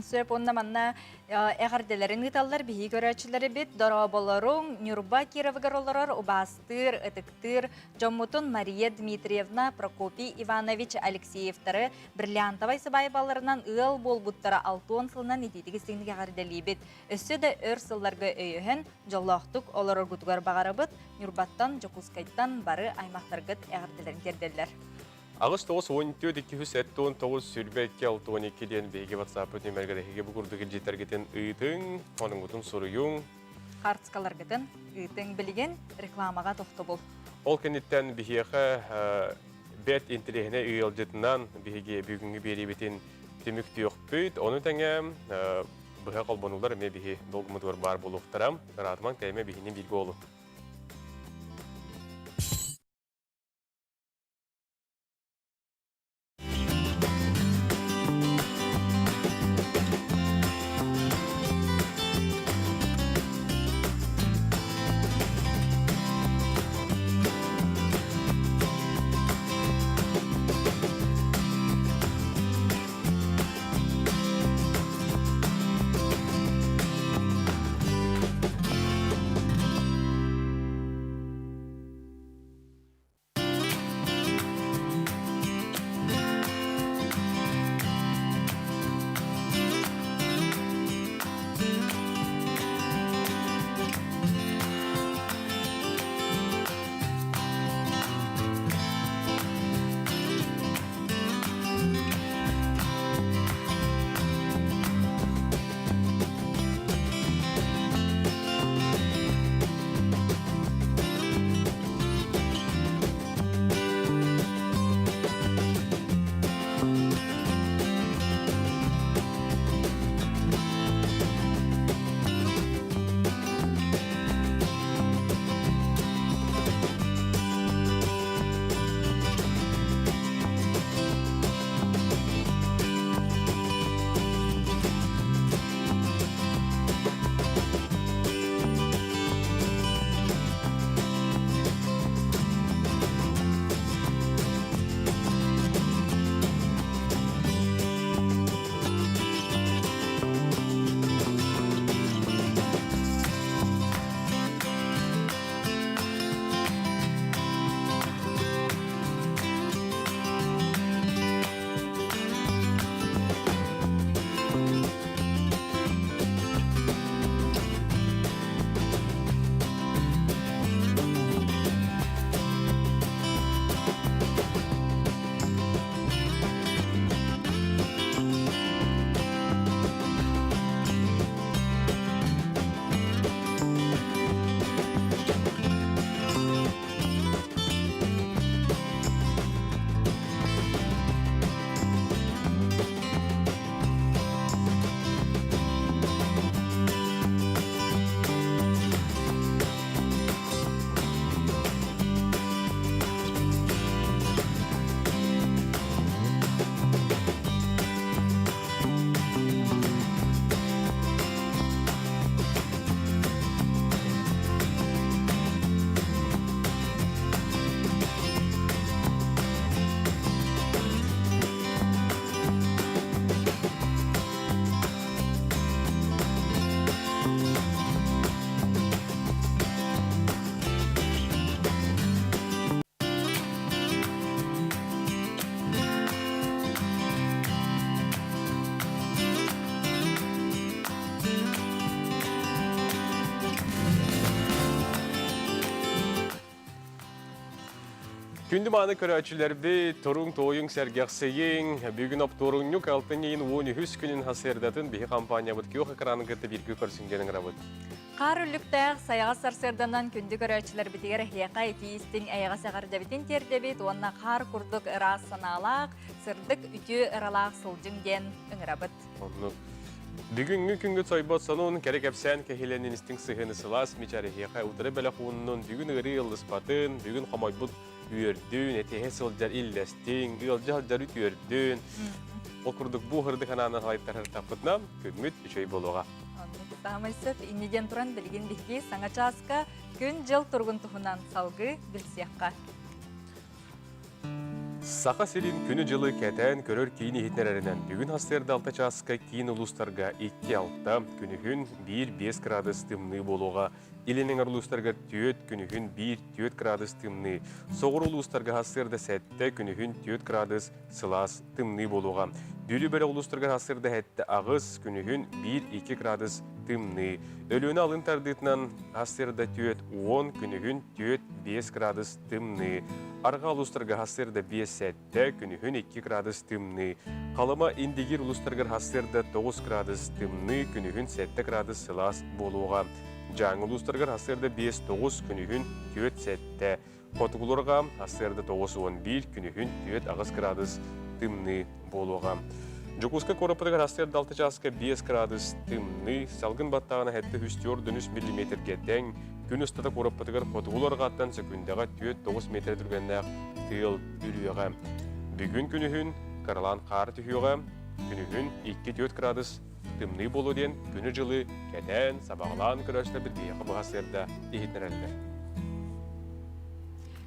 Сөп уонна манна эҕэрдэлэрин ыыталлар биһиги көрөөччүлэрбит дорооболоруҥ Ньурба Кировыгар олорор убаастыыр, ытыктыыр дьоммутун Мария Дмитриевна, Прокопий Иванович Алексеевтары бриллиантовай сыбаайбаларынан ыал буолбуттара алтуон сылынан итиитик истиҥник эҕэрдэлиибит. Өссө да өр сылларга өйөһөн, дьоллоохтук олороргутугар баҕарабыт. Ньурбаттан, Дьокуускайтан бары аймахтаргыт эҕэрдэлэрин тиэрдэллэр. 8 94 279 22 62 диэн биһиги WhatsApp нүмергэр эһиги бу курдук илдьиттэргитин ыытыҥ, онуҥҥутун суруйуҥ. Хартыскаларгытын ыытыҥ билигин рекламаҕа тохтобул. Ол кэнниттэн биһиэхэ бэрт интэриэһинэй ыалдьытынан биһиги бүгүҥҥү биэриибитин түмүктүөхпүт. Ону тэҥэ быһа холбонуулар эмиэ биһи долгумутугар баар буолуохтара. Ыраатымаҥ тэйимэ биһини бииргэ олу. Күндү мааны көрөөччүлэрбит, туруҥ туойуҥ сэргэхсийиҥ. Бүгүн оптуорунньук алтынньы ыйын 13 күнүн сарсыардатын биһи компаниябыт күөх экранын кытта бииргэ көрсүҥ диэн ыҥырабыт. Хаар үллүктээх сайаҕас сарсыарданан күндү көрөөччүлэрбитигэр эһиэхэ итии истиҥ эйэҕэс эҕэрдэбитин тиэрдэбит уонна хаар курдук ыраас санаалаах, сырдык үтүө ыралаах сылдьыҥ диэн ыҥырабыт. Оннук. Бүгүҥҥү күҥҥүт сойбот сонун, кэрэ кэпсээн кэһиилэнин истиҥ сыһыаны сылаас мичээр эһиэхэ утары бэлэх ууннун, бүгүн ыарыы ыллыспатын, бүгүн хомойбут үөрдүн, этиһэ сылдьар иллэстиҥ, ыалдьа сылдьар үтүөрдүн. Ол курдук бу ырдык анаанан салайтарыртаппытына күммүт үчүгэй буолуоҕа. Оннук саамай сөп инни диэн туран билигин биһиги саҥа чааска күн-дьыл туругун туһунан салгыы билсиэххэ. Саха сирин күнү-дьылы кэтээн көрөр киин иһитиннэрэринэн бүгүн сарсыарда 6 чааска киин улуустарга 2-6, күнүһүн 1-5 градус тымныы буолуоҕа. Илин эҥэр улуустарга 4, күнүһүн 1-4 градус тымныы. Соҕуруу улуустарга сарсыарда 7, күнүһүн 4 градус сылаас тымныы буолуоҕа. Бүлүү бөлөх улуустарыгар сарсыарда 7-8, күнүһүн 1-2 градус тымныы. Өлүөнэ алын тардыытынан сарсыарда 4-10, күнүһүн 4-5 градус тымныы. Арҕаа улуустарга сарсыарда 5-7, күнүһүн 2 градус тымныы. Халыма Индигир улуустарыгар сарсыарда 9 градус тымныы, күнүһүн 7 градус сылаас буолуоҕа. Дьааҥы улуустарыгар сарсыарда 5-9, күнүһүн 4-7. Хотугуларга сарсыарда 91, күнүһүн 4-8 градус тымныы буолуоҕа. Дьокуускай куораппытыгар сарсыарда 6 чааска 5 градус тымныы, салгын баттааҕына 704 миллиметргэ тэҥ, күн устата куораппытыгар хотугуларҕаттан сөкүүндэҕэ 4-9 метр түргэннээх тыал үрүөҕэ. Бүгүн күнүһүн кыралаан хаар түһүөҕэ, күнүһүн 2-4 градус тымныы буолуо диэн күнү-дьылы кэтээн, сабаҕалаан көрөөччүлэрбит биһиэхэ быһа сыарда иһитиннэрэллэр.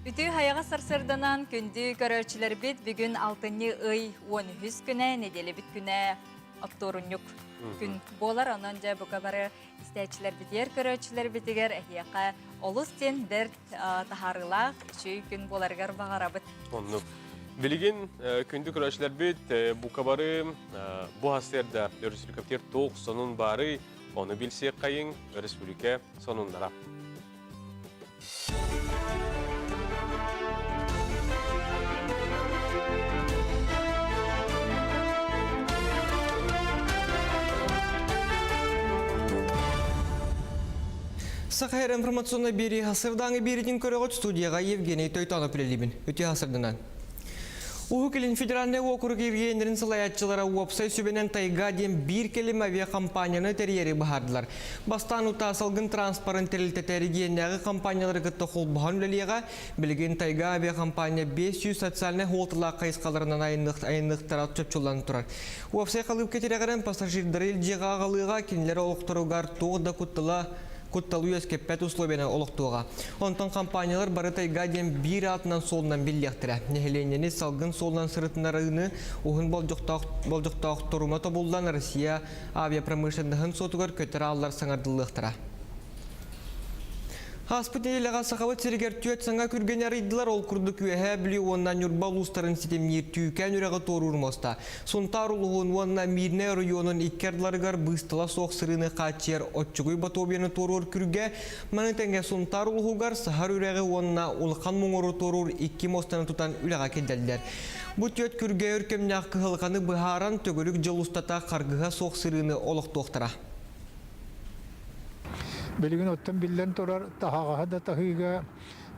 Үтүө хайаҕас сарсыарданан күндү көрөөччүлэрбит бүгүн алтынньы ый 13 күнэ, нэдиэлэбит күнэ оптуорунньук күн буолар. Онон дьэ бука бары истээччилэрбитигэр, көрөөччүлэрбитигэр эһиэхэ олус диэн бэрт таһаарыылаах үчүгэй күн буоларыгар баҕарабыт. Оннук. Билигин күндү көрөөччүлэрбит бука бары бу сарсыарда өрөспүүбүлүкэбитигэр туох сонун баарый, ону билсиэххэйиҥ өрөспүүбүлүкэ сонуннара. Саха информационнай биэрии сырдааҥы биэритин көрөҕүт студияҕа Евгений Тойтонов үлэлиибин. Үтүө сырдынан. Уһук Илин федеральнай уокурук иргиэннэрин салайааччылара уопсай сүбэнэн Тайга диэн биир кэлим авиакомпанияны тэрийэри быһаардылар. Бастаан утаа салгын транспорын тэрилтэтэ регионнааҕы компаниялары кытта холбоһон үлэлиэҕэ. Билигин Тайга авиакомпания 500 социальнай суолталаах хайысхаларынан айанныахтара чопчуллан турар. Уопсай халыыпка тирэҕирэн пассажирдары илдьиэҕэ аҕалыаҕа, кинилэр олохторугар туох да куттала кутталы үөскэппэт условияны олохтуоҕа. Онтон компаниялар бары тайга диэн биир аатынан суолунан биллиэхтэрэ. Нэһилиэнньэни салгын суолунан сырытынарыыны уһун болдьохтоох, болдьохтоох торума тобуллан Россия авиапромышленноһын суотугар көтөр ааллар саҥардыллыахтара. Ааспыт нэдиэлэҕэ Сахабыт сиригэр түөрт саҥа күргэни арыйдылар. Ол курдук Үөһээ Бүлүү уонна Ньурба улуустарын ситимниир Түүкээн үрэҕи туоруур муоста. Сунтаар улууһун уонна Миирнэй оройуонун икки ардыларыгар быыстала суох сырыыны хааччыйар Оччугуй Ботуобуйаны туоруур күргэ, маны тэҥэ Сунтаар улууһугар Саһар үрэҕи уонна Улахан Муҥуру туоруур икки муостаны тутан үлэҕэ киллэрдилэр. Бу түөрт күргэ өр кэмнээх кыһалҕаны быһааран төгүрүк дьыл устата харгыһа суох сырыыны олохтуохтара. Билигин оттон биллэн турар таһаҕаһы да таһыыга,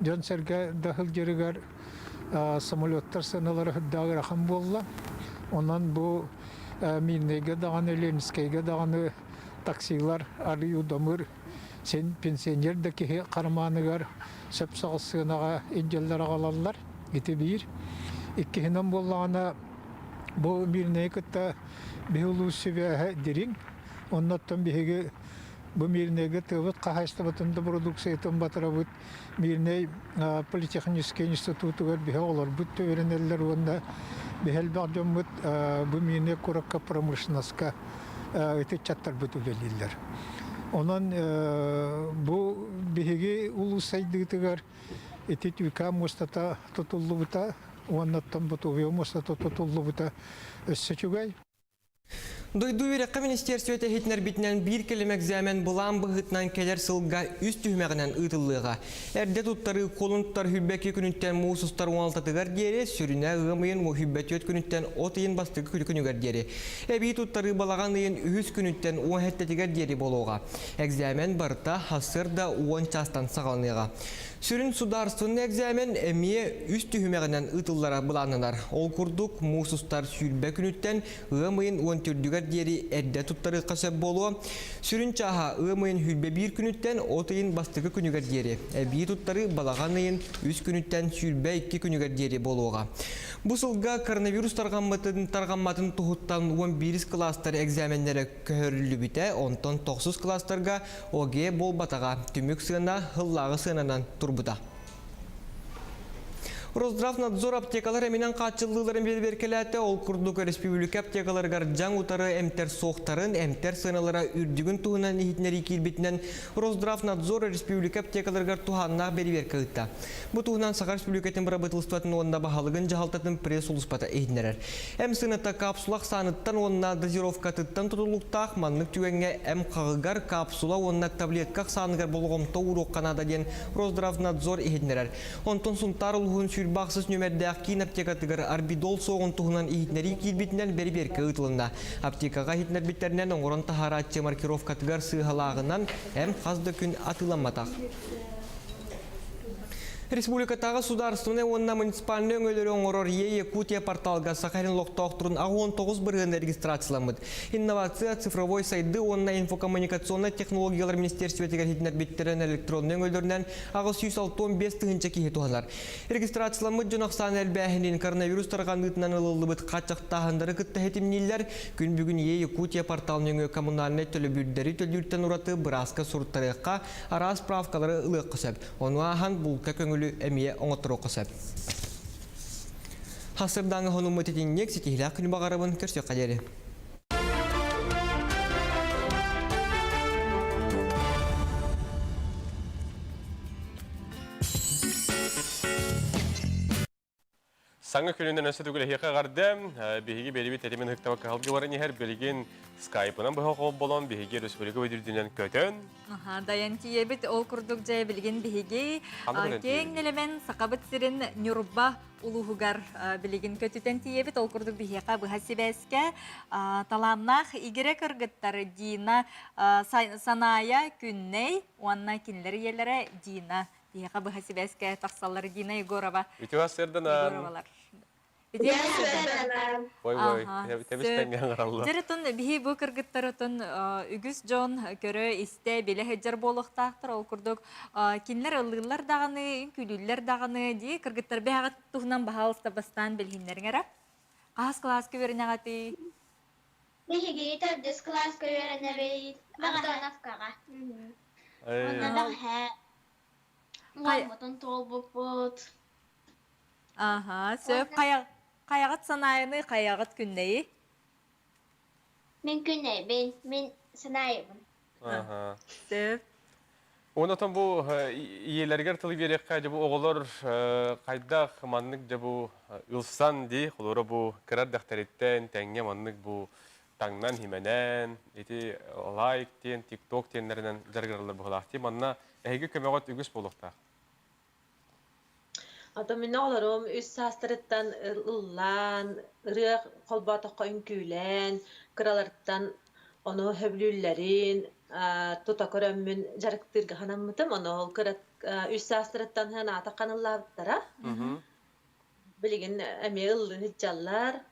дьон-сэргэ да сылдьарыгар самолеттар сыаналара сүрдээх ыарахан буолла. Онон бу Мирнэйгэ даҕаны, Ленскэйгэ даҕаны таксилар арый удамыр син пенсионер да киһи хармааныгар сөп соҕус сыанаҕа илдьэллэр аҕалаллар. Ити биир. Иккиһинэн буоллаҕына бу Мирнэйи кытта биһи улуус сибээһэ дириҥ. Оннуттан биһиги бу Мирнэйгэ тыабыт хаһаайыстыбатын да продукциятын батарабыт. Мирнэй политехническэй институтугар биһи оҕолорбут үөрэнэллэр уонна биһи элбэх дьоммут бу Мирнэй куоракка промышленноска ыччаттарбыт үлэлииллэр. Онон бу биһиги улуус сайдыытыгар ити Түүкээн муостата тутуллубута уонна оттон Ботуобуйа муостата тутуллубута өссө үчүгэй. Дойду үөрэххэ министиэрстибэтэ иһитиннэрбитинэн биир кэлим экзамен былаан быһыытынан кэлэр сылга үс түһүмэҕинэн ыытыллыаҕа. Эрдэ туттарыы кулун тутар сүүрбэки күнүттэн муус устар уоналтатыгар диэри, сүрүнэ ыам ыйын 24 күнүттэн от ыйын бастакы күнүгэр диэри. Эбии туттарыы балаҕан ыйын үһүс күнүттэн уон сэттэтигэр диэри буолуоҕа. Экзамен барыта сарсыарда уон чаастан саҕаланыаҕа. Сүрүн судаарыстыбаннай экзамен эмиэ үс түһүмэҕинэн ыытыллара былааннанар. Ол курдук, муус устар сүүрбэ күнүттэн ыам ыйын уон төрдүгэр диэри эрдэ туттарыахха сөп буолуо. Сүрүн чааһа ыам ыйын сүүрбэ биир күнүттэн от ыйын бастакы күнүгэр диэри, эбии туттарыы балаҕан ыйын үс күнүттэн 22 күнүгэр диэри буолуоҕа. Бу сылга коронавирус тарҕаммытын тарҕамматын туһуттан уон биирис кылаастар экзаменнэрэ көһөрүллүбүтэ, онтон тохсус кылаастарга ОГЭ буолбатаҕа, түмүк сыана сыллааҕы сыананан турбута. Росздравнадзор аптекалар эминэн хааччыллыыларын бэрэбиэркэлээтэ. Ол курдук өрөспүүбүлүкэ аптекаларыгар дьаҥ утары эмтэр суохтарын, эмтэр сыаналара үрдүгүн туһунан иһитиннэрии киирбитинэн Росздравнадзор өрөспүүбүлүкэ аптекаларыгар туһааннаах бэрэбиэркэ ыытта. Бу туһунан Саха Республикатын бырабыыталыстыбатын уонна баһылыгын дьаһалтатын пресс-сулууспата иһитиннэрэр. Эм сыаната капсула ахсааныттан уонна дозировкатыттан тутулуктаах маннык түгэҥҥэ эм хаҕыгар капсула уонна таблетка ахсааныгар болҕомто ууруохха наада диэн Росздравнадзор иһитиннэрэр. Онтон Сунтаар улууһун сүүрбэ ахсыс нүөмэрдээх киин аптекатыгар арбидол суоҕун туһунан иһитиннэрии киирбитинэн бэрэбиэркэ ыытылынна. Аптекаҕа иһитиннэрбиттэринэн оҥорон таһаарааччы маркировкатыгар сыыһалааҕынан эм хас да күн атыыламматах. Республикатааҕы судаарыстыбаннай уонна муниципальнай өҥөлөрү оҥорор Е-Якутия порталга Саха сирин олохтоохторун 69% регистрацияламмыт. Инновация, цифровой сайдыы уонна инфокоммуникационнай технологиялар министиэристибэтигэр иһитиннэрбиттэрин электроннай өҥөлөрүнэн 865 тыһыынча киһи туһанар. Регистрацияламмыт дьон ахсаана элбээһинин коронавирус тарҕаныытынан ылыллыбыт хааччахтааһыннары кытта ситимнииллэр. Күн бүгүн Е-Якутия портал нөҥүө коммунальнай төлөбүрдэри төлүүртэн ураты бырааска суруттарыахха, араас справкалары ылыахха сөп. Ону ааһан булка көҥүлү эмиэ оҥотторуохха сөп. Хасырдааҥы хонуммут итинник ситиһилээх күнү баҕарабын көрсүөххэ диэри. Саҥа күнүнэн өссө төгүл эһиэхэ эҕэрдэ. Биһиги бэйэбит тэтимин ыһыктаба кыһалга баран иһэр. Билигин скайпынан быһа холболон биһиги республика үрдүнэн көтөн. Аха, дайан тиийэбит. Ол курдук дьэ билигин биһиги киэҥ нэлэмэн Сахабыт сирин Ньурба улууһугар билигин көтүтэн тиийэбит. Ол курдук биһиэхэ быһа сибээскэ талааннаах игирэ кыргыттар Дина Санаайа Күннэй уонна кинилэр ийэлэрэ Дина Биһиэхэ быһа сибээскэ тахсаллар Дина Егорова. Үтүө сырданан. Егоровалар. Үтүө сырданан. Ой ой, тэбис-тэҥҥэ аҥараллар. Дьэ, биһи бу кыргыттар отон үгүс дьон көрө, истэ, билэ сылдьар буолуохтаахтар. Ол курдук кинилэр ыллыыллар даҕаны, үҥкүүлүүллэр даҕаны дии кыргыттар бэйэҕит туһунан баһаалыста бастаан билиһиннэриҥ эрэ. Хаһыс кылааска үөрэнэҕитий? Биһиги төрдүс кылааска үөрэнэбит Антоновкаҕа. Онно бэҕэһээ уоммутун туолбуппут. Аха, сөп. Хайаҕыт санаайыны, хайаҕыт күннэйи? Мин күннэйбин, мин санаайыбын. Аха. Сөп. Онотон бу ийэлэригэр тыл биэриэххэ дьэ бу оҕолор хайдах маннык дьэ бу ылсан дии холоро бу кыра эрдэхтэриттэн тэҥҥэ маннык бу таҥнан химэнэн ити лайк диэн тикток диэннэринэн дьарыгыраллар быһыылаах дии манна эһиги көмөҕөт үгүс буолуохтаах. Ото мин оҕолорум үс саастарыттан ыллаан, ырыа холботоххо үҥкүүлээн, кыраларыттан ону сөбүлүүллэрин тута көрөммүн дьарыктыырга санаммытым. Ону ол кыра үс саастарыттан аата ханыллаабыттара. Билигин эмиэ ыллыы сылдьаллар.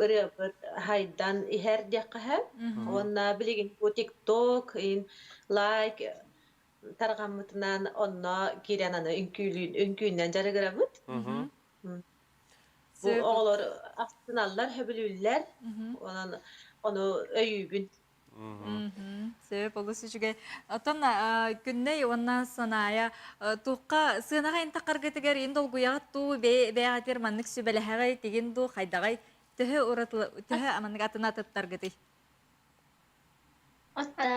Ырыабыт хайдан иһэр диэххэ сөп. Уонна билигин бу TikTok, лайк тарҕаммытынан онно киирэн аны үҥкүүлүүн үҥкүүннэн дьарыгырабыт. Бу оҕолор астыналлар, сөбүлүүллэр. Онон ону өйүүбүн. Сөп, олус үчүгэй. Оттон Күннэй уонна Санаайа туохха сыанаҕа ин тахаргытыгар ин долгуйаҕыт дуу, бэйэҕитигэр маннык сүбэлэһэҕэй, тигин дуу, хайдаҕай төһө уратылы төһө маннык атын атыттаргытый? Оттон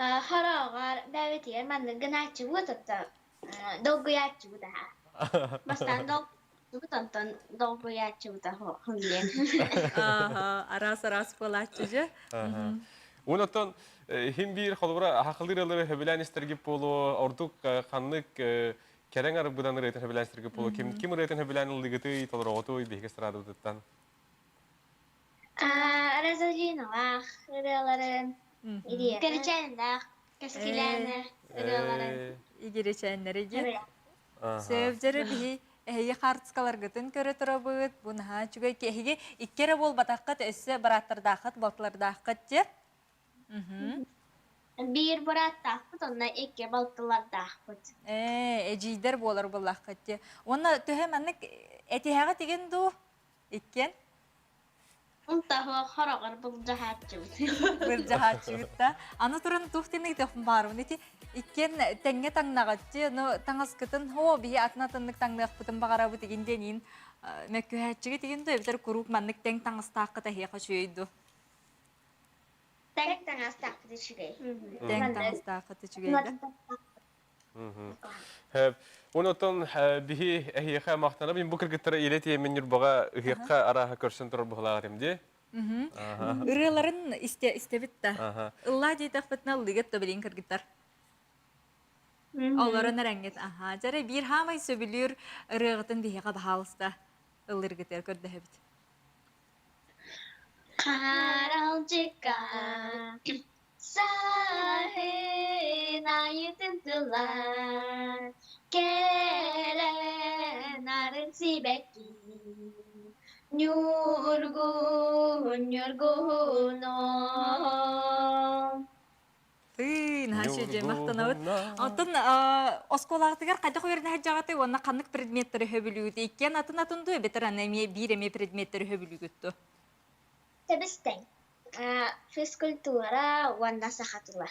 хороҕор бэйэбитигэр маннык гынааччыбыт, оттон долгуйааччыбыт аһа. Бастаан дол Онтон долгуйааччыбыта диэн. Араас-араас буолааччы дьэ. Онтон хим биир холобура хахылыр ылары хөбүлээн истэргип буолуо ордук ханнык кэрэҥ арбыдан ырыатын хөбүлээн истэргип буолуо ким ким ырыатын хөбүлээн ыллыгытый толороҕутуй биһиги эстрадабытыттан Розалиналаах ырыаларын, Кэричээннээх, Кэскилээнэ ырыаларын. Игиричээннэри диэн. Сөп биһи эһиги хаартыскаларгытын көрө турабыт. Бу наһаа үчүгэй. Эһиги икки эрэ буолбатаххыт, өссө бырааттардааххыт, балтылардааххыт диэн. Биир бырааттаахпыт, онно икки балтылардаахпыт. Ээ, эдьиийдэр буолар буоллаххыт дии. Уонна төһө маннык этиһэҕит игин дуу? Иккиэн? Унтаһы хороҕор былдьаһааччыбыт. Былдьаһааччыбыт да. Аны туран туох диэн ыйытыахпын баарбын ити иккиэн тэҥҥэ таҥнаҕыт дии, ону таҥаскытын һоо биһи атын атыннык таҥныахпытын баҕарабыт игин диэн иин мөккүһээччигит игин дуу эбэтэр куруук маннык тэҥ таҥастааххыт эһиэхэ үчүгэй дуу? Тэҥ таҥастаахпыт үчүгэй. Тэҥ таҥастааххыт үчүгэй да? Онотон биһи эһиэхэ махтанабын бу кыргыттара илэ тиэмин Ньурбаҕа ыһыахха арааһа көрсөн турар быһылаах этим дии. Ырыаларын истэбит да. Ыллаа диэтэхпитинэ ыллыгыт да билин кыргыттар. Олорон эрэҥҥит. Аха. Дьэрэ биир хаамай сөбүлүүр ырыаҕытын биһиэхэ баһаалыста ыллыргытыгар көрдөһөбүт. Харалдьыка Саһын айытын тыллар, кэлэн арын сибэкки, Ньургуһун, ньургуһуном. Тыын, наһаа үчүгэй махтанабыт. Оттон оскуолаҕытыгар хайдах үөрэнэ сылдьаҕытый уонна ханнык предметтэри сөбүлүүгүт? Иккиэн атын-атын дуу эбэтэр аны эмиэ биир эмиэ предметтэри сөбүлүүгүт дуу? Тэбистэн. Физкультура уонна саха тыла.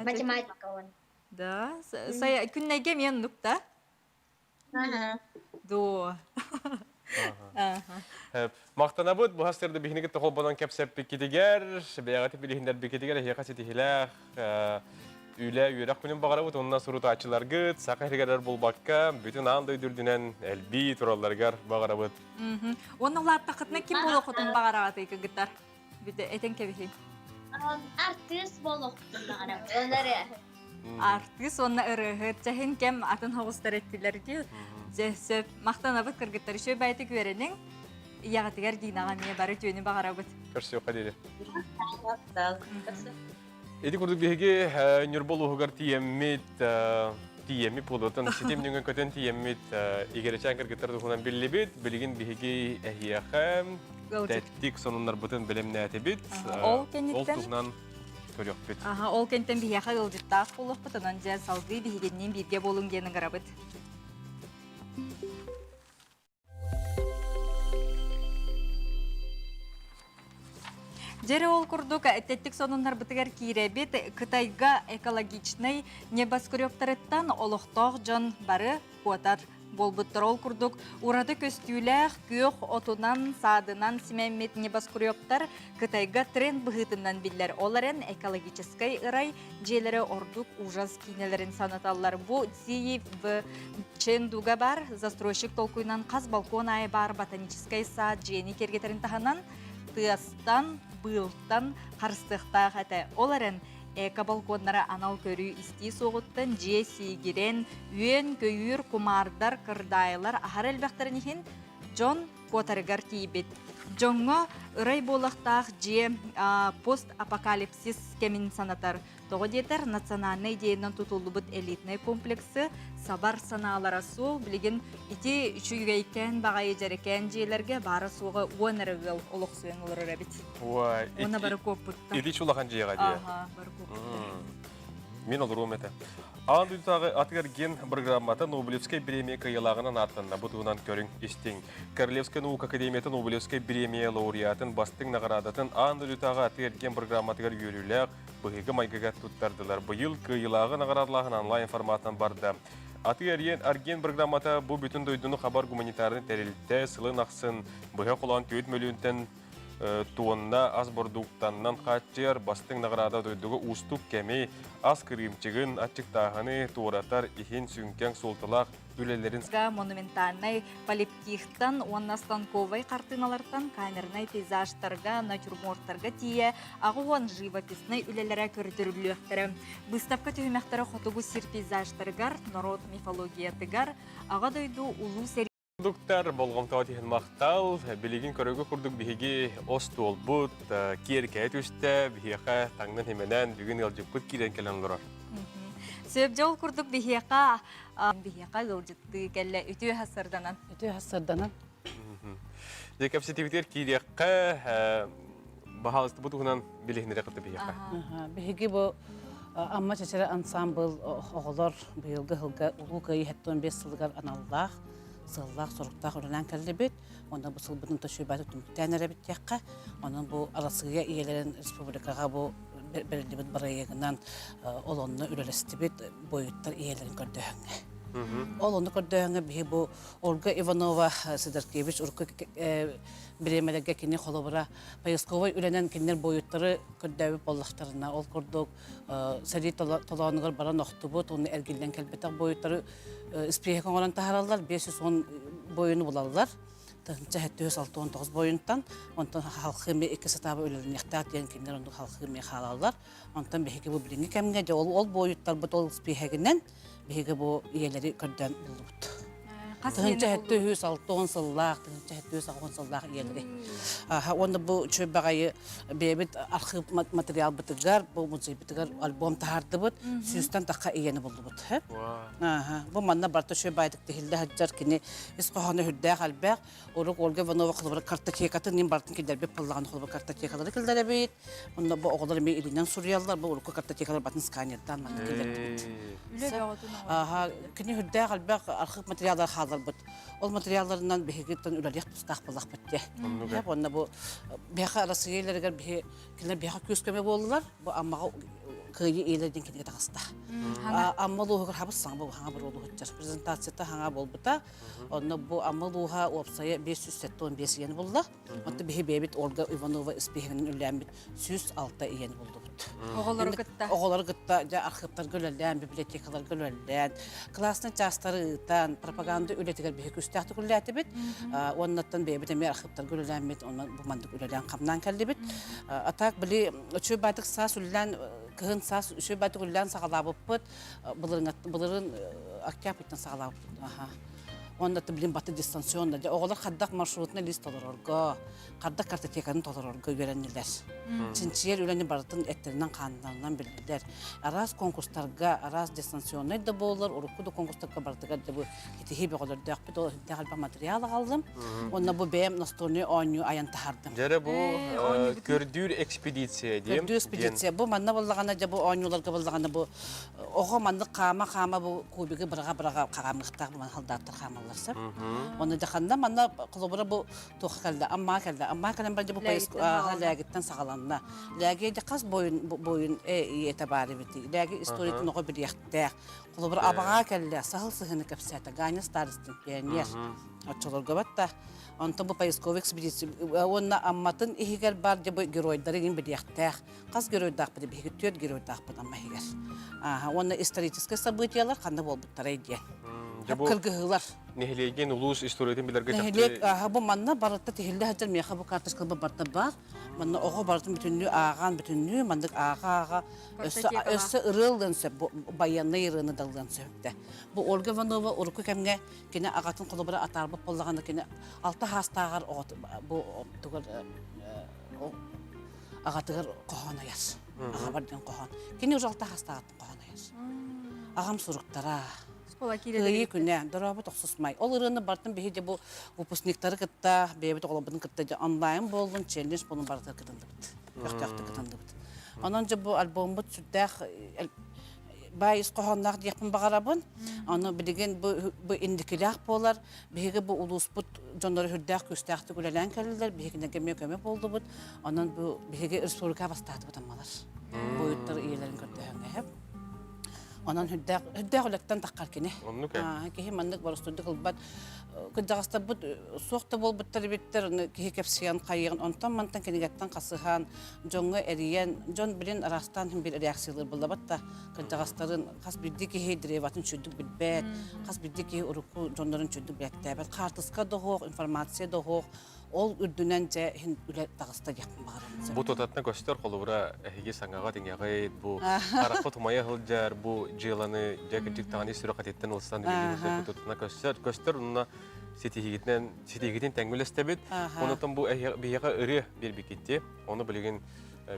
Математика уонна. Да, күннэйгэ эмиэ оннук да? Доо. Махтанабыт бу хастырды биһини кытта холбонон кэпсэппиккитигэр, бэйэҕит билиһиннэрбиккитигэр эһиэхэ ситиһилээх үлэ үөрэх күнүн баҕарабыт уонна сурутааччыларгыт саха иһигэр булбакка бүтүн аан дойду үрдүнэн элбии туралларыгар баҕарабыт. Уонна улааттаххытына ким буолуоххутун баҕараҕытый кыргыттар? Бүтэ этэн кэбиһиҥ. Артыыс буолуохпутун баҕарабыт. Уонна ырыаһыт. Артыыс уонна ырыаһыт. Чэһин кэм атын хоҕустар эттилэр дии. Дьэ, сөп. Махтанабыт кыргыттар. Үчүгэй байтык үөрэниҥ. Ийэҕитигэр Динаҕа эмиэ бары үтүөнү баҕарабыт. Көрсүөххэ диэри. Ити курдук биһиги Ньурба улууһугар тиийэммит, тиийэммит буолуотун ситим нөҥүө көтөн тиийэммит игирэчээн кыргыттар туһунан биллибит. Билигин биһиги эһиэхэ тэттик сонуннарбытын бэлэмнээтибит. Ол кэнниттэн ол туһунан көрүөхпүт. Аха, ол кэнниттэн биһиэхэ ыалдьыттаах буолуохпут, онон дьэ салгыы биһигинниин бииргэ буолуҥ диэн ыҥырабыт. Дьэрэ ол курдук тэттик сонуннарбытыгар киирэбит. Кытайга экологичнай небоскребтарыттан олохтоох дьон бары куотар буолбуттар. Ол курдук ураты көстүүлээх күөх отунан, саадынан симэммит небоскребтар Кытайга тренд быһыытынан биллэр. Ол эрэн экологическай ырай дьиэлэрэ ордук ужас киинэлэрин санаталлар. Бу Циев Чендуга бар застройщик толкуйунан хас балкон аайы баар ботаническай саад дьиэни киэргэтэрин таһынан тыастан, быылтан харыстыахтаах этэ. Ол эрэн эко-балконнара анал көрүү-истии суоҕуттан дьиэ сиигирэн, үөн-көйүүр, кумаардар, кырдаайылар аһар элбэхтэрин иһин дьон куотарыгар тиийбит. Дьоҥҥо ырай буолахтаах дьиэ постапокалипсис кэмин санатар. Тоҕо диэтэр, национальнай идеянан тутуллубут элитнэй комплексы сабар санаалара суох. Билигин ити үчүгэйкээн баҕайы дьэрэкээн дьиэлэргэ баара-суоҕа уон эрэ ыал олохсуйан олорор эбит. Уонна бары куоппуттар. Ити улахан дьиэҕэ дьиэ. Аха, бары куоппуттар. Мин олоруом этэ. Аан дойдутааҕы атыгар ген программата Нобелевскай бириэмийэ кыайыылааҕынан ааттанна. Бу туһунан көрүҥ, истиҥ. Королевскай наука академията Нобелевскай бириэмийэ лауреатын бастыҥ наҕараадатын аан дойдутааҕы атыы-эргиэн программатыгар үөрүүлээх быһыыга-майгыга туттардылар. Быйыл кыайыылааҕы наҕараадалааһын онлайн форматынан барда. Атыы-эргиэн арген программата бу бүтүн дойдуну хабар гуманитарнай тэрилтэ сылын ахсын быһа холоон 4 мөлүйүөнтэн. туонна ас бордууктаннан хааччыйар бастыҥ наҕараада дойдуга уустук кэми, ас кырыымчыгын, аччыктааһыны туоратар иһин сүҥкэҥ суолталаах үлэлэрин монументальнай полиптихтан уонна станковай хартыыналартан камернай пейзажтарга, натюрморттарга тиийэ 80 живописнай үлэлэрэ көрдөрүллүөхтэрэ. Быыстапка түһүмэхтэрэ хотугу сир пейзажтарыгар, норуот мифологиятыгар, Аҕа дойду улуу сэрии Курдуктар болҕомтоҕо тиһэн махтал. Билигин көрөгө курдук биһиги остуолбут киэркэйэ түстэ, биһиэхэ таҥнан химэнэн бүгүн ыалдьыппыт киирэн кэлэн олорор. Сөп дьол курдук биһиэхэ биһиэхэ ыалдьыттыы кэллэ үтүө сарданан. Үтүө сарданан. Дьэ кэпсэтиибитигэр киириэххэ баһаалыстыбыт туһунан билиһиннэрэ кытта биһиэхэ. Биһиги бу Амма Чэчирэ ансаамбыл оҕолор быйылгы сылга Улуу Кыайыы 75 сылыгар аналлаах сыаллаах-соруктаах үлэлээн кэллибит. Онон бу сылбытын төсүүбэти түмүктээн эрэбит диэххэ. Онон бу Арассыыйа ийэлэрин республикаҕа бу бэриллибит бырайыагынан ол онно үлэлэстибит буойуттар ийэлэрин көрдөһөҥҥө. Ол онно көрдөһөҥҥө биһи бу Ольга Иванова Сидоркевич урукку бириэмэлэргэ кини холобура поисковай үлэнэн кинилэр буойуттары көрдөөбүт буоллахтарына ол курдук сэрии толоонугар баран охтубут уонна эргиллэн кэлбэтэх буойуттары испииһэк оҥорон таһаараллар 510 буойуну булаллар 1769 буойунтан онтон халхыми икки сатаабы үлэлэниэхтээх диэн кинилэр оннук халхыми хаалаллар онтон биһиги бу билиҥҥи кэмҥэ дьэ ол ол буойуттарбыт ол испииһэгинэн биһиги бу ийэлэри көрдөөн буллубут. 1760 сыллаах, 1760 сыллаах ийэлэри. Уонна бу үчүгэй баҕайы бэйэбит архыып материалбытыгар, бу музейбытыгар альбом таһаардыбыт, сүүстэн тахха ийэни буллубут. Бу манна барыта үчүгэй баайдык тиһиллэ сылдьар кини ис хоһооно үрдээх элбэх. Урук Ольга Иванова холобура картотекатын мин барытын киллэрбит буоллаҕына холобура картотекалары киллэрэбит. Онно бу оҕолор эмиэ илинэн суруйаллар. Бу урукку картотекалар батын сканердаан манна киллэрдибит. Үлэ бөҕөтүн Аха, кини үрдээх элбэх архыып материаллар хаалларбыт. Ол материалларынан биһигиттэн үлэлиэх тустаах буоллахпыт дии. Уонна бу биһиэхэ Арассыыйа илэригэр биһи кинилэр биһиэхэ күүс көмө буоллулар. Бу Аммаҕа Кыайыы иилэр диэн кинигэ таҕыста. Амма улууһугар хабыс саҥа бу хаҥа бір улууһуччар. Презентацията хаҥа буолбута. Онно бу Амма улууһа уопсайа 575 иэн булла. Онто биһи бэйэбит Ольга Иванова испииһэгинэн үллээммит 106 иэн буллубут. Оҕолору кытта. Оҕолору кытта дьэ архыыптарга үлэлээн, библиотекаларга үлэлээн, классный чаастары ыытан, пропаганда үлэтигэр биһи күүстээхтик үлэлээтибит. Уоннаттан бэйэбит эмиэ архыыптарга үлэлээммит, онон бу маннык үлэлээн хамнаан кэллибит. А так били үчүгэй баатык саас үлэлээн кыһын саас үчүгэй баатык үлэлээн саҕалаабыппыт. Былырын былырын октябрьтан саҕалаабыппыт. Аха. Уонна блин баты дистанционно. Дьэ оҕолор хардах маршрутный лист толорорго, хардах картотеканы толорорго үөрэннилэр. Чинчийэр үлэни барытын эттэринэн хааннарынан биллилэр. Араас конкурстарга, араас дистанционнай да буолар, урукку да конкурстарга барытыгар да бу итиһии бөҕөлөрдөөхпүт, ол иһинтээх элбэх материал аҕаллым. Уонна бу бэйэм настольный оонньуу айан таһаардым. Дьэрэ бу көрдүүр экспедиция диэн. Көрдүүр экспедиция. Бу манна буоллаҕына, дьэ бу оонньууларга буоллаҕына бу оҕо маннык хаама-хаама бу кубигы быраҕа-быраҕа хаамыахтаах бу халдааттар хаамаллар сөп. Онно дьаханна манна холобура бу туохха кэллэ Аммаа кэллэ. Аммаа кэлэн барда бу Лээгиттэн саҕаланна. Лээги дьэ хас буойун буойун ийэтэ баар эбит. Лээги историятын оҕо билиэхтээх. Холобура Абаҕаа кэллэ саһыл сыһыны кэпсээтэ. Ганя Старостин пионер. Оччолорго батта. Онтон бу поисковый экспедиция уонна Амматын иһигэр бар дьэ бу геройдары иҥин билиэхтээх. Хас геройдаахпыт биһиги түөрт геройдаахпыт Амма иһигэр. Ааһа, уонна историческай событиялар ханна буолбуттарай диэн. Дьэ бу Кыргыһыылар. Нэһилиэгин улуус историятын билэргэ Нэһилиэк ааһа бу манна барыта тиһиллэ сылдьар миэхэ бу карточка барыта баар. Манна оҕо барытын бүтүннүү ааҕан бүтүннүү маннык ааҕа-ааҕа өссө өссө ырыа ылыан сөп бу байыаннай ырыаны да ылыан сөп да. Бу Ольга Иванова урукку кэмҥэ кини аҕатын холобура атаарбыт буоллаҕына кини алта саастааҕар оҕо бу тугар аҕатыгар хоһоон айар. Аҕабар диэн хоһоон. Кини уже алта саастааҕыттан хоһоон айар. Аҕам суруктара. Кыайыы күнэ, дорообо тохсус май. Ол ырыаны бартын биһи де бу выпускниктары кытта, бэйэбит оҕолорбутун кытта дьэ онлайн буоллун, челлендж буоллун барытыгар кытынныбыт. Көхтөөхтүк кытынныбыт. Онон дьэ бу альбоммут сүрдээх баай ис хоһоонноох диэхпин баҕарабын. Аны билигин бу, бу индикилээх буолар. Биһиги бу улууспут дьонноро сүрдээх күүстээхтик үлэлээн кэллилэр. Биһигинэргэ эмиэ көмө буоллубут. Онон бу биһиги республика бастаатыбыт аммалар. Буойуттар ийэлэрин көрдөһөҥҥө. Онон үрдээх үрдээх үлэттэн таххар кини. Оннук ээ. Киһи маннык боростуйдук ылбат. Кырдьаҕастарбыт суох да буолбуттар эбиттэр, киһи кэпсиэн хайыан, онтон мантан кинигэттэн хасыһан, дьоҥҥо эрийэн, дьон билин араастаан бир реакциялар буллабат да, кырдьаҕастарын хас биирдии киһи древатын чүйдүк билбэт, хас биирдии киһи урукку дьоннорун чүйдүк билэттээбэт, хаартыска да оһох, информация да оһох, ол үрдүнэн дьэ иһин үлэ таҕыста диэхпин баҕарабын. Бу тутатына көстөр холобура эһиги саҥаҕа тиҥэҕит, бу хараххыт умайа сылдьар, бу дьыаланы дьэ кырдьык даҕаны сүрэххититтэн ылсан үлэлиир бу тутатына көстөр, көстөр онно ситиһиигитинэн ситиһиигитин тэҥҥэ үлэстэбит. Онутан бу биһиэхэ ырыа биэрбиккитти. Ону билигин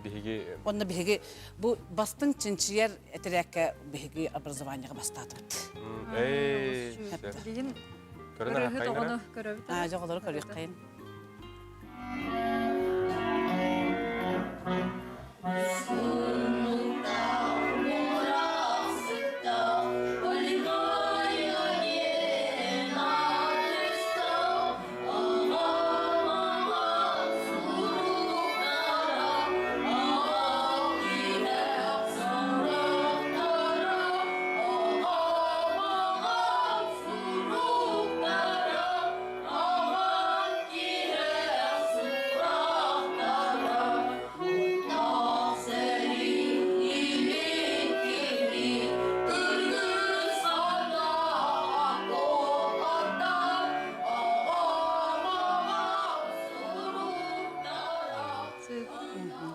биһиги Онно биһиги бу бастыҥ чинчийэр этэрээккэ биһиги образованиеҕа бастаатыбыт. Эй, Билигин Ырыаһыт оҕону көрөбүт. Аа, дьэ оҕолору көрүөххэйин.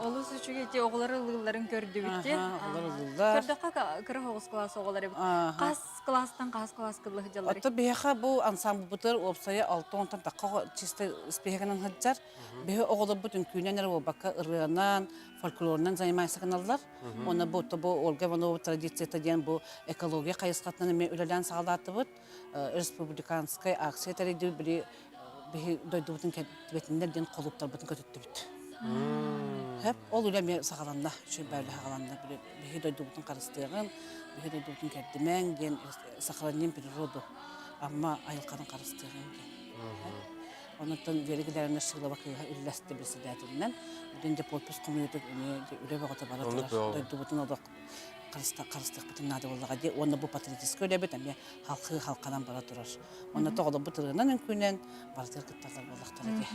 Олус үчүгэй ити оҕолор ыллыылларын көрдүбүт дии. Оҕолор ыллыыллар. Көрдөххө кыра оҕус кылаас оҕолор эбит. Хас кылаастан хас кылаас кылла сылдьаллар? Оттон биһиэхэ бу ансамблбытыгар уопсайа алта уонтан тахха чисто испииһэгинэн сылдьар. Биһи оҕолорбут үҥкүүнэн эрэ буолбакка ырыанан, фольклорунан занимайся гыналлар. Уонна бу бу Ольга Иванова традицията диэн бу экология хайысхатынан эмиэ үлэлээн саҕалаатыбыт. Республиканскай акция тэрийдибит били биһи дойдубутун кэтбэтиннэр диэн холууптарбытын көтүттүбүт. Хөп, ол үлэ эмиэ саҕаланна, үчүгэй үлэ саҕаланна. Биһи дойдубутун харыстыаҕын, биһи дойдубутун кэрдимэҥ диэн сохраним природу, Амма айылҕатын харыстыаҕын диэн. Онуттан Вера Гиляровна Шилова кыыһа үллэстэ председателинэн, бүтүн дьэ подпись хомуйуутук эмиэ үлэ бөҕөтө бара турар. Дойдубутун олох харыстыахпытын наада буоллаҕа дии. Уонна бу патриотическай үлэбит эмиэ халхыы халханан бара турар. Онно тоҕолорбут ырыанан үҥкүүнэн барытыгар кытталлар буоллахтара дии.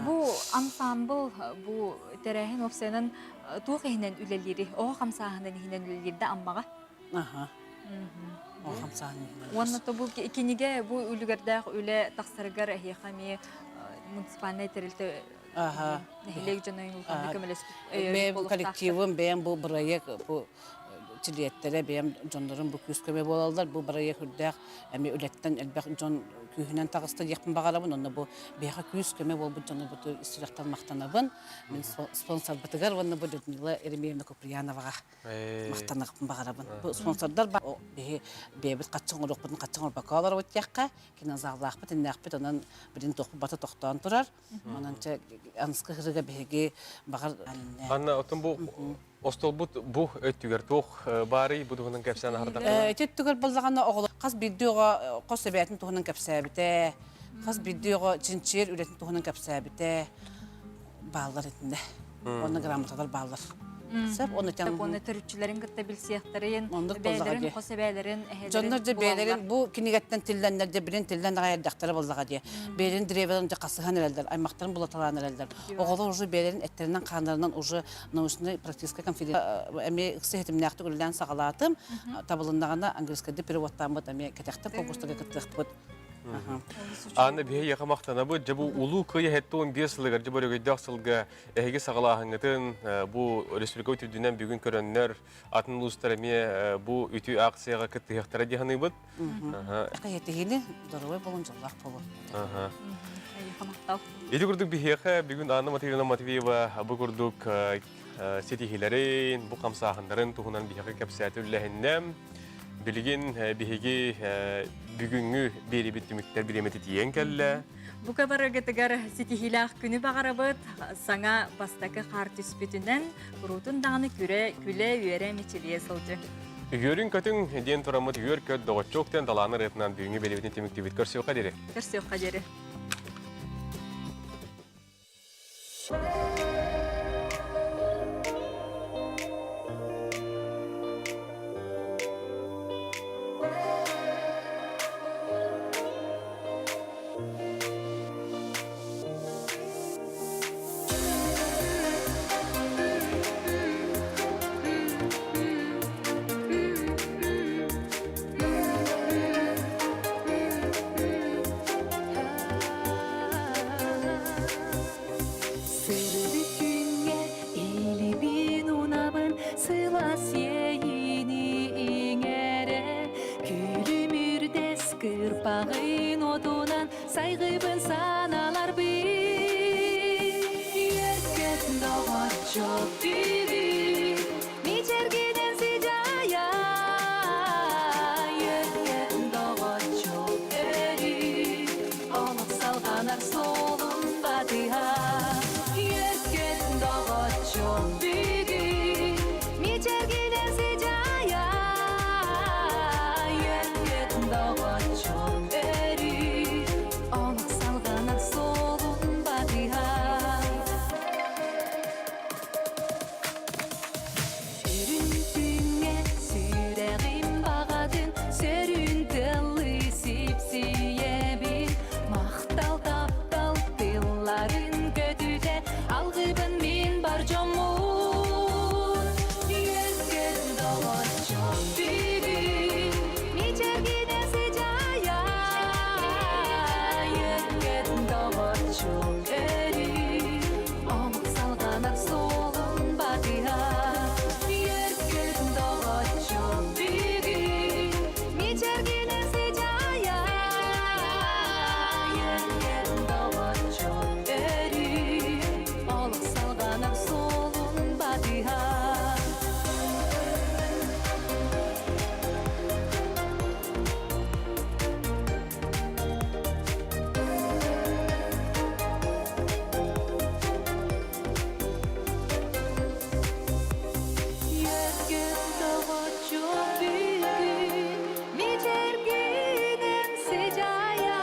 Бу ансаамбыл бу тэрээһин уопсайынан туох иһинэн үлэлиири, оҕо хамсааһынын иһинэн үлэлиир да Аммаҕа? Аха. Оҕо хамсааһынын иһинэн. Уонна то бу кинигэ бу үлүгэрдээх үлэ тахсарыгар эһиэхэ эмиэ муниципальнай тэрилтэ нэһилиэк дьоно улаханнык көмөлөспүт Бэйэм коллективым, бэйэм бу бырайыак бу чилиэттэрэ, бэйэм дьоннорум бу күүс көмө буолаллар. Бу бырайыак үрдээх эмиэ үлэттэн элбэх дьон күүһүнэн таҕыста диэхпин баҕарабын. Онно бу биһиэхэ күүс көмө буолбут дьону бу сүрэхтэн махтанабын. Мин спонсорбытыгар уонна бу Людмила Еремеевна Куприяноваҕа махтаныахпын баҕарабын. Бу спонсордар биһи бэйэбит хаччы оҥоруохпутун хаччы оҥорбокко олоробут диэххэ, кинозаллаахпыт, иннээхпит, онон билин туохпут бата тохтоон турар. Онон чэ аныскы ырыга биһиги баҕар Анна, оттон бу остолбут бу өттүгэр туох баарый бу туһунан кэпсээн аһардаххына? Ити өттүгэр буоллаҕына оҕолор хас биирдии оҕо хос эбээтин туһунан кэпсээбитэ, хас биирдии оҕо чинчийэр үлэтин туһунан кэпсээбитэ бааллар итиннэ. Онно грамоталар бааллар. Сөп, оны тэн Уонна төрүччүлэрин кытта билсиэхтэрин, бэйэлэрин хос эбээлэрин, эһэлэрин Дьоннор дьэ бэйэлэрин бу кинигэттэн тиллэннэр дьэ билин тиллэн аҕай эрдэхтэрэ буоллаҕа дии. Бэйэлэрин древелэрин дьэ хасыһан эрэллэр, аймахтарын булаталаан эрэллэр. Оҕолор уже бэйэлэрин эттэринэн хааннарынан уже научнай практическай конференция эмиэ ыкса ситимнээхтик үлэлээн саҕалаатым. Табылыннаҕына английскайдыы переводтааммыт эмиэ кэтэхтэн конкурстарга кыттыахпыт. Анна биһиэхэ махтанабыт. Дьэ бу улуу кыайа 75 сылыгар дьэ бу өрөгөйдөөх сылга эһиги саҕалааһыҥҥытын бу республика үрдүнэн бүгүн көрөннөр атын улуустар эмиэ бу үтүө акцияҕа кыттыһыахтара дии саныыбыт. Этиһини здоровый болун дьоллоох болун. Ити курдук биһиэхэ бүгүн Анна Матвеевна Матвеева бу курдук ситиһиилэрин, бу хамсааһыннарын туһунан биһиэхэ кэпсээтэ үллэһиннэ. Билигин биһиги бүгүҥҥү биэрибит түмүктэр бириэмэтэ тиийэн кэллэ. Бука барыгытыгар ситиһиилээх күнү баҕарабыт. Саҥа бастакы хаар түспүтүнэн куруутун даҕаны күрэ, күлэ-үөрэ мичилийэ сылдьыҥ. Үөрүҥ-көтүҥ диэн тураммыт үөр-көт доҕоччуок диэн далааны ырыатынан бүгүҥҥү биэриибитин түмүктүүбүт. Көрсүөххэ диэри. Көрсүөххэ диэри. Лампаҕын отунан сайгыбын саналарбын Үөркөт доҕоччу бүгүн Мичэргинэн сыдьаайа Үөркөт доҕоччу өрүү Олох салҕанар суолун батыһа Үөркөт доҕоччу бүгүн Мичэргинэн сыдьаайа Үөркөт доҕоччу өрүү Олох салҕанар суолун батыһа Сүрүн күҥҥэ сүрэҕим баҕатын Сөрүүн тыллыы сипсийэбин Махтал таптал тылларын көтүтэ Алгыбын мин бар дьоммун Үөргэн доҕоччу бүгүн Мичэргинэ сыдьаайа Үөргэн доҕоччу өрүү Омук салҕанар суолун батыһа Үөргэн доҕоччу бүгүн Мичэргинэ сыдьаайа Үөргэн доҕоччу өрүү Олох салҕанар суолун батыһа Үөргэн доҕоччу бүгүн Мичэргинэн сыдьаайа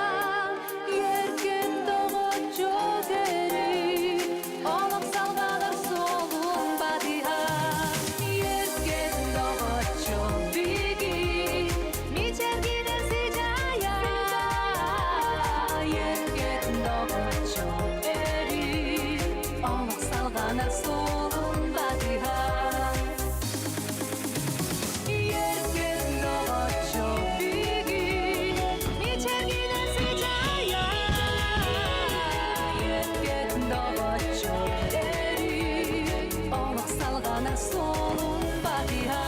Үөргэн доҕоччу көрүү Олох салҕанар суолун батыһа Үөргэн доҕоччу бүгүн Мичэргинэн сыдьаайа Үөргэн доҕоччу өрүү Олох салҕанар суолун батыһа Үөргэн доҕоччу бүгүн Мичэргинэн сыдьаайа Үөргэн доҕоччу өрүү Олох салҕанар суолун батыһа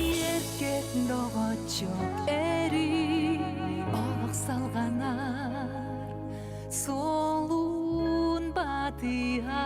Үөргэн доҕоччу өрүү Олох салҕанар суолун батыһа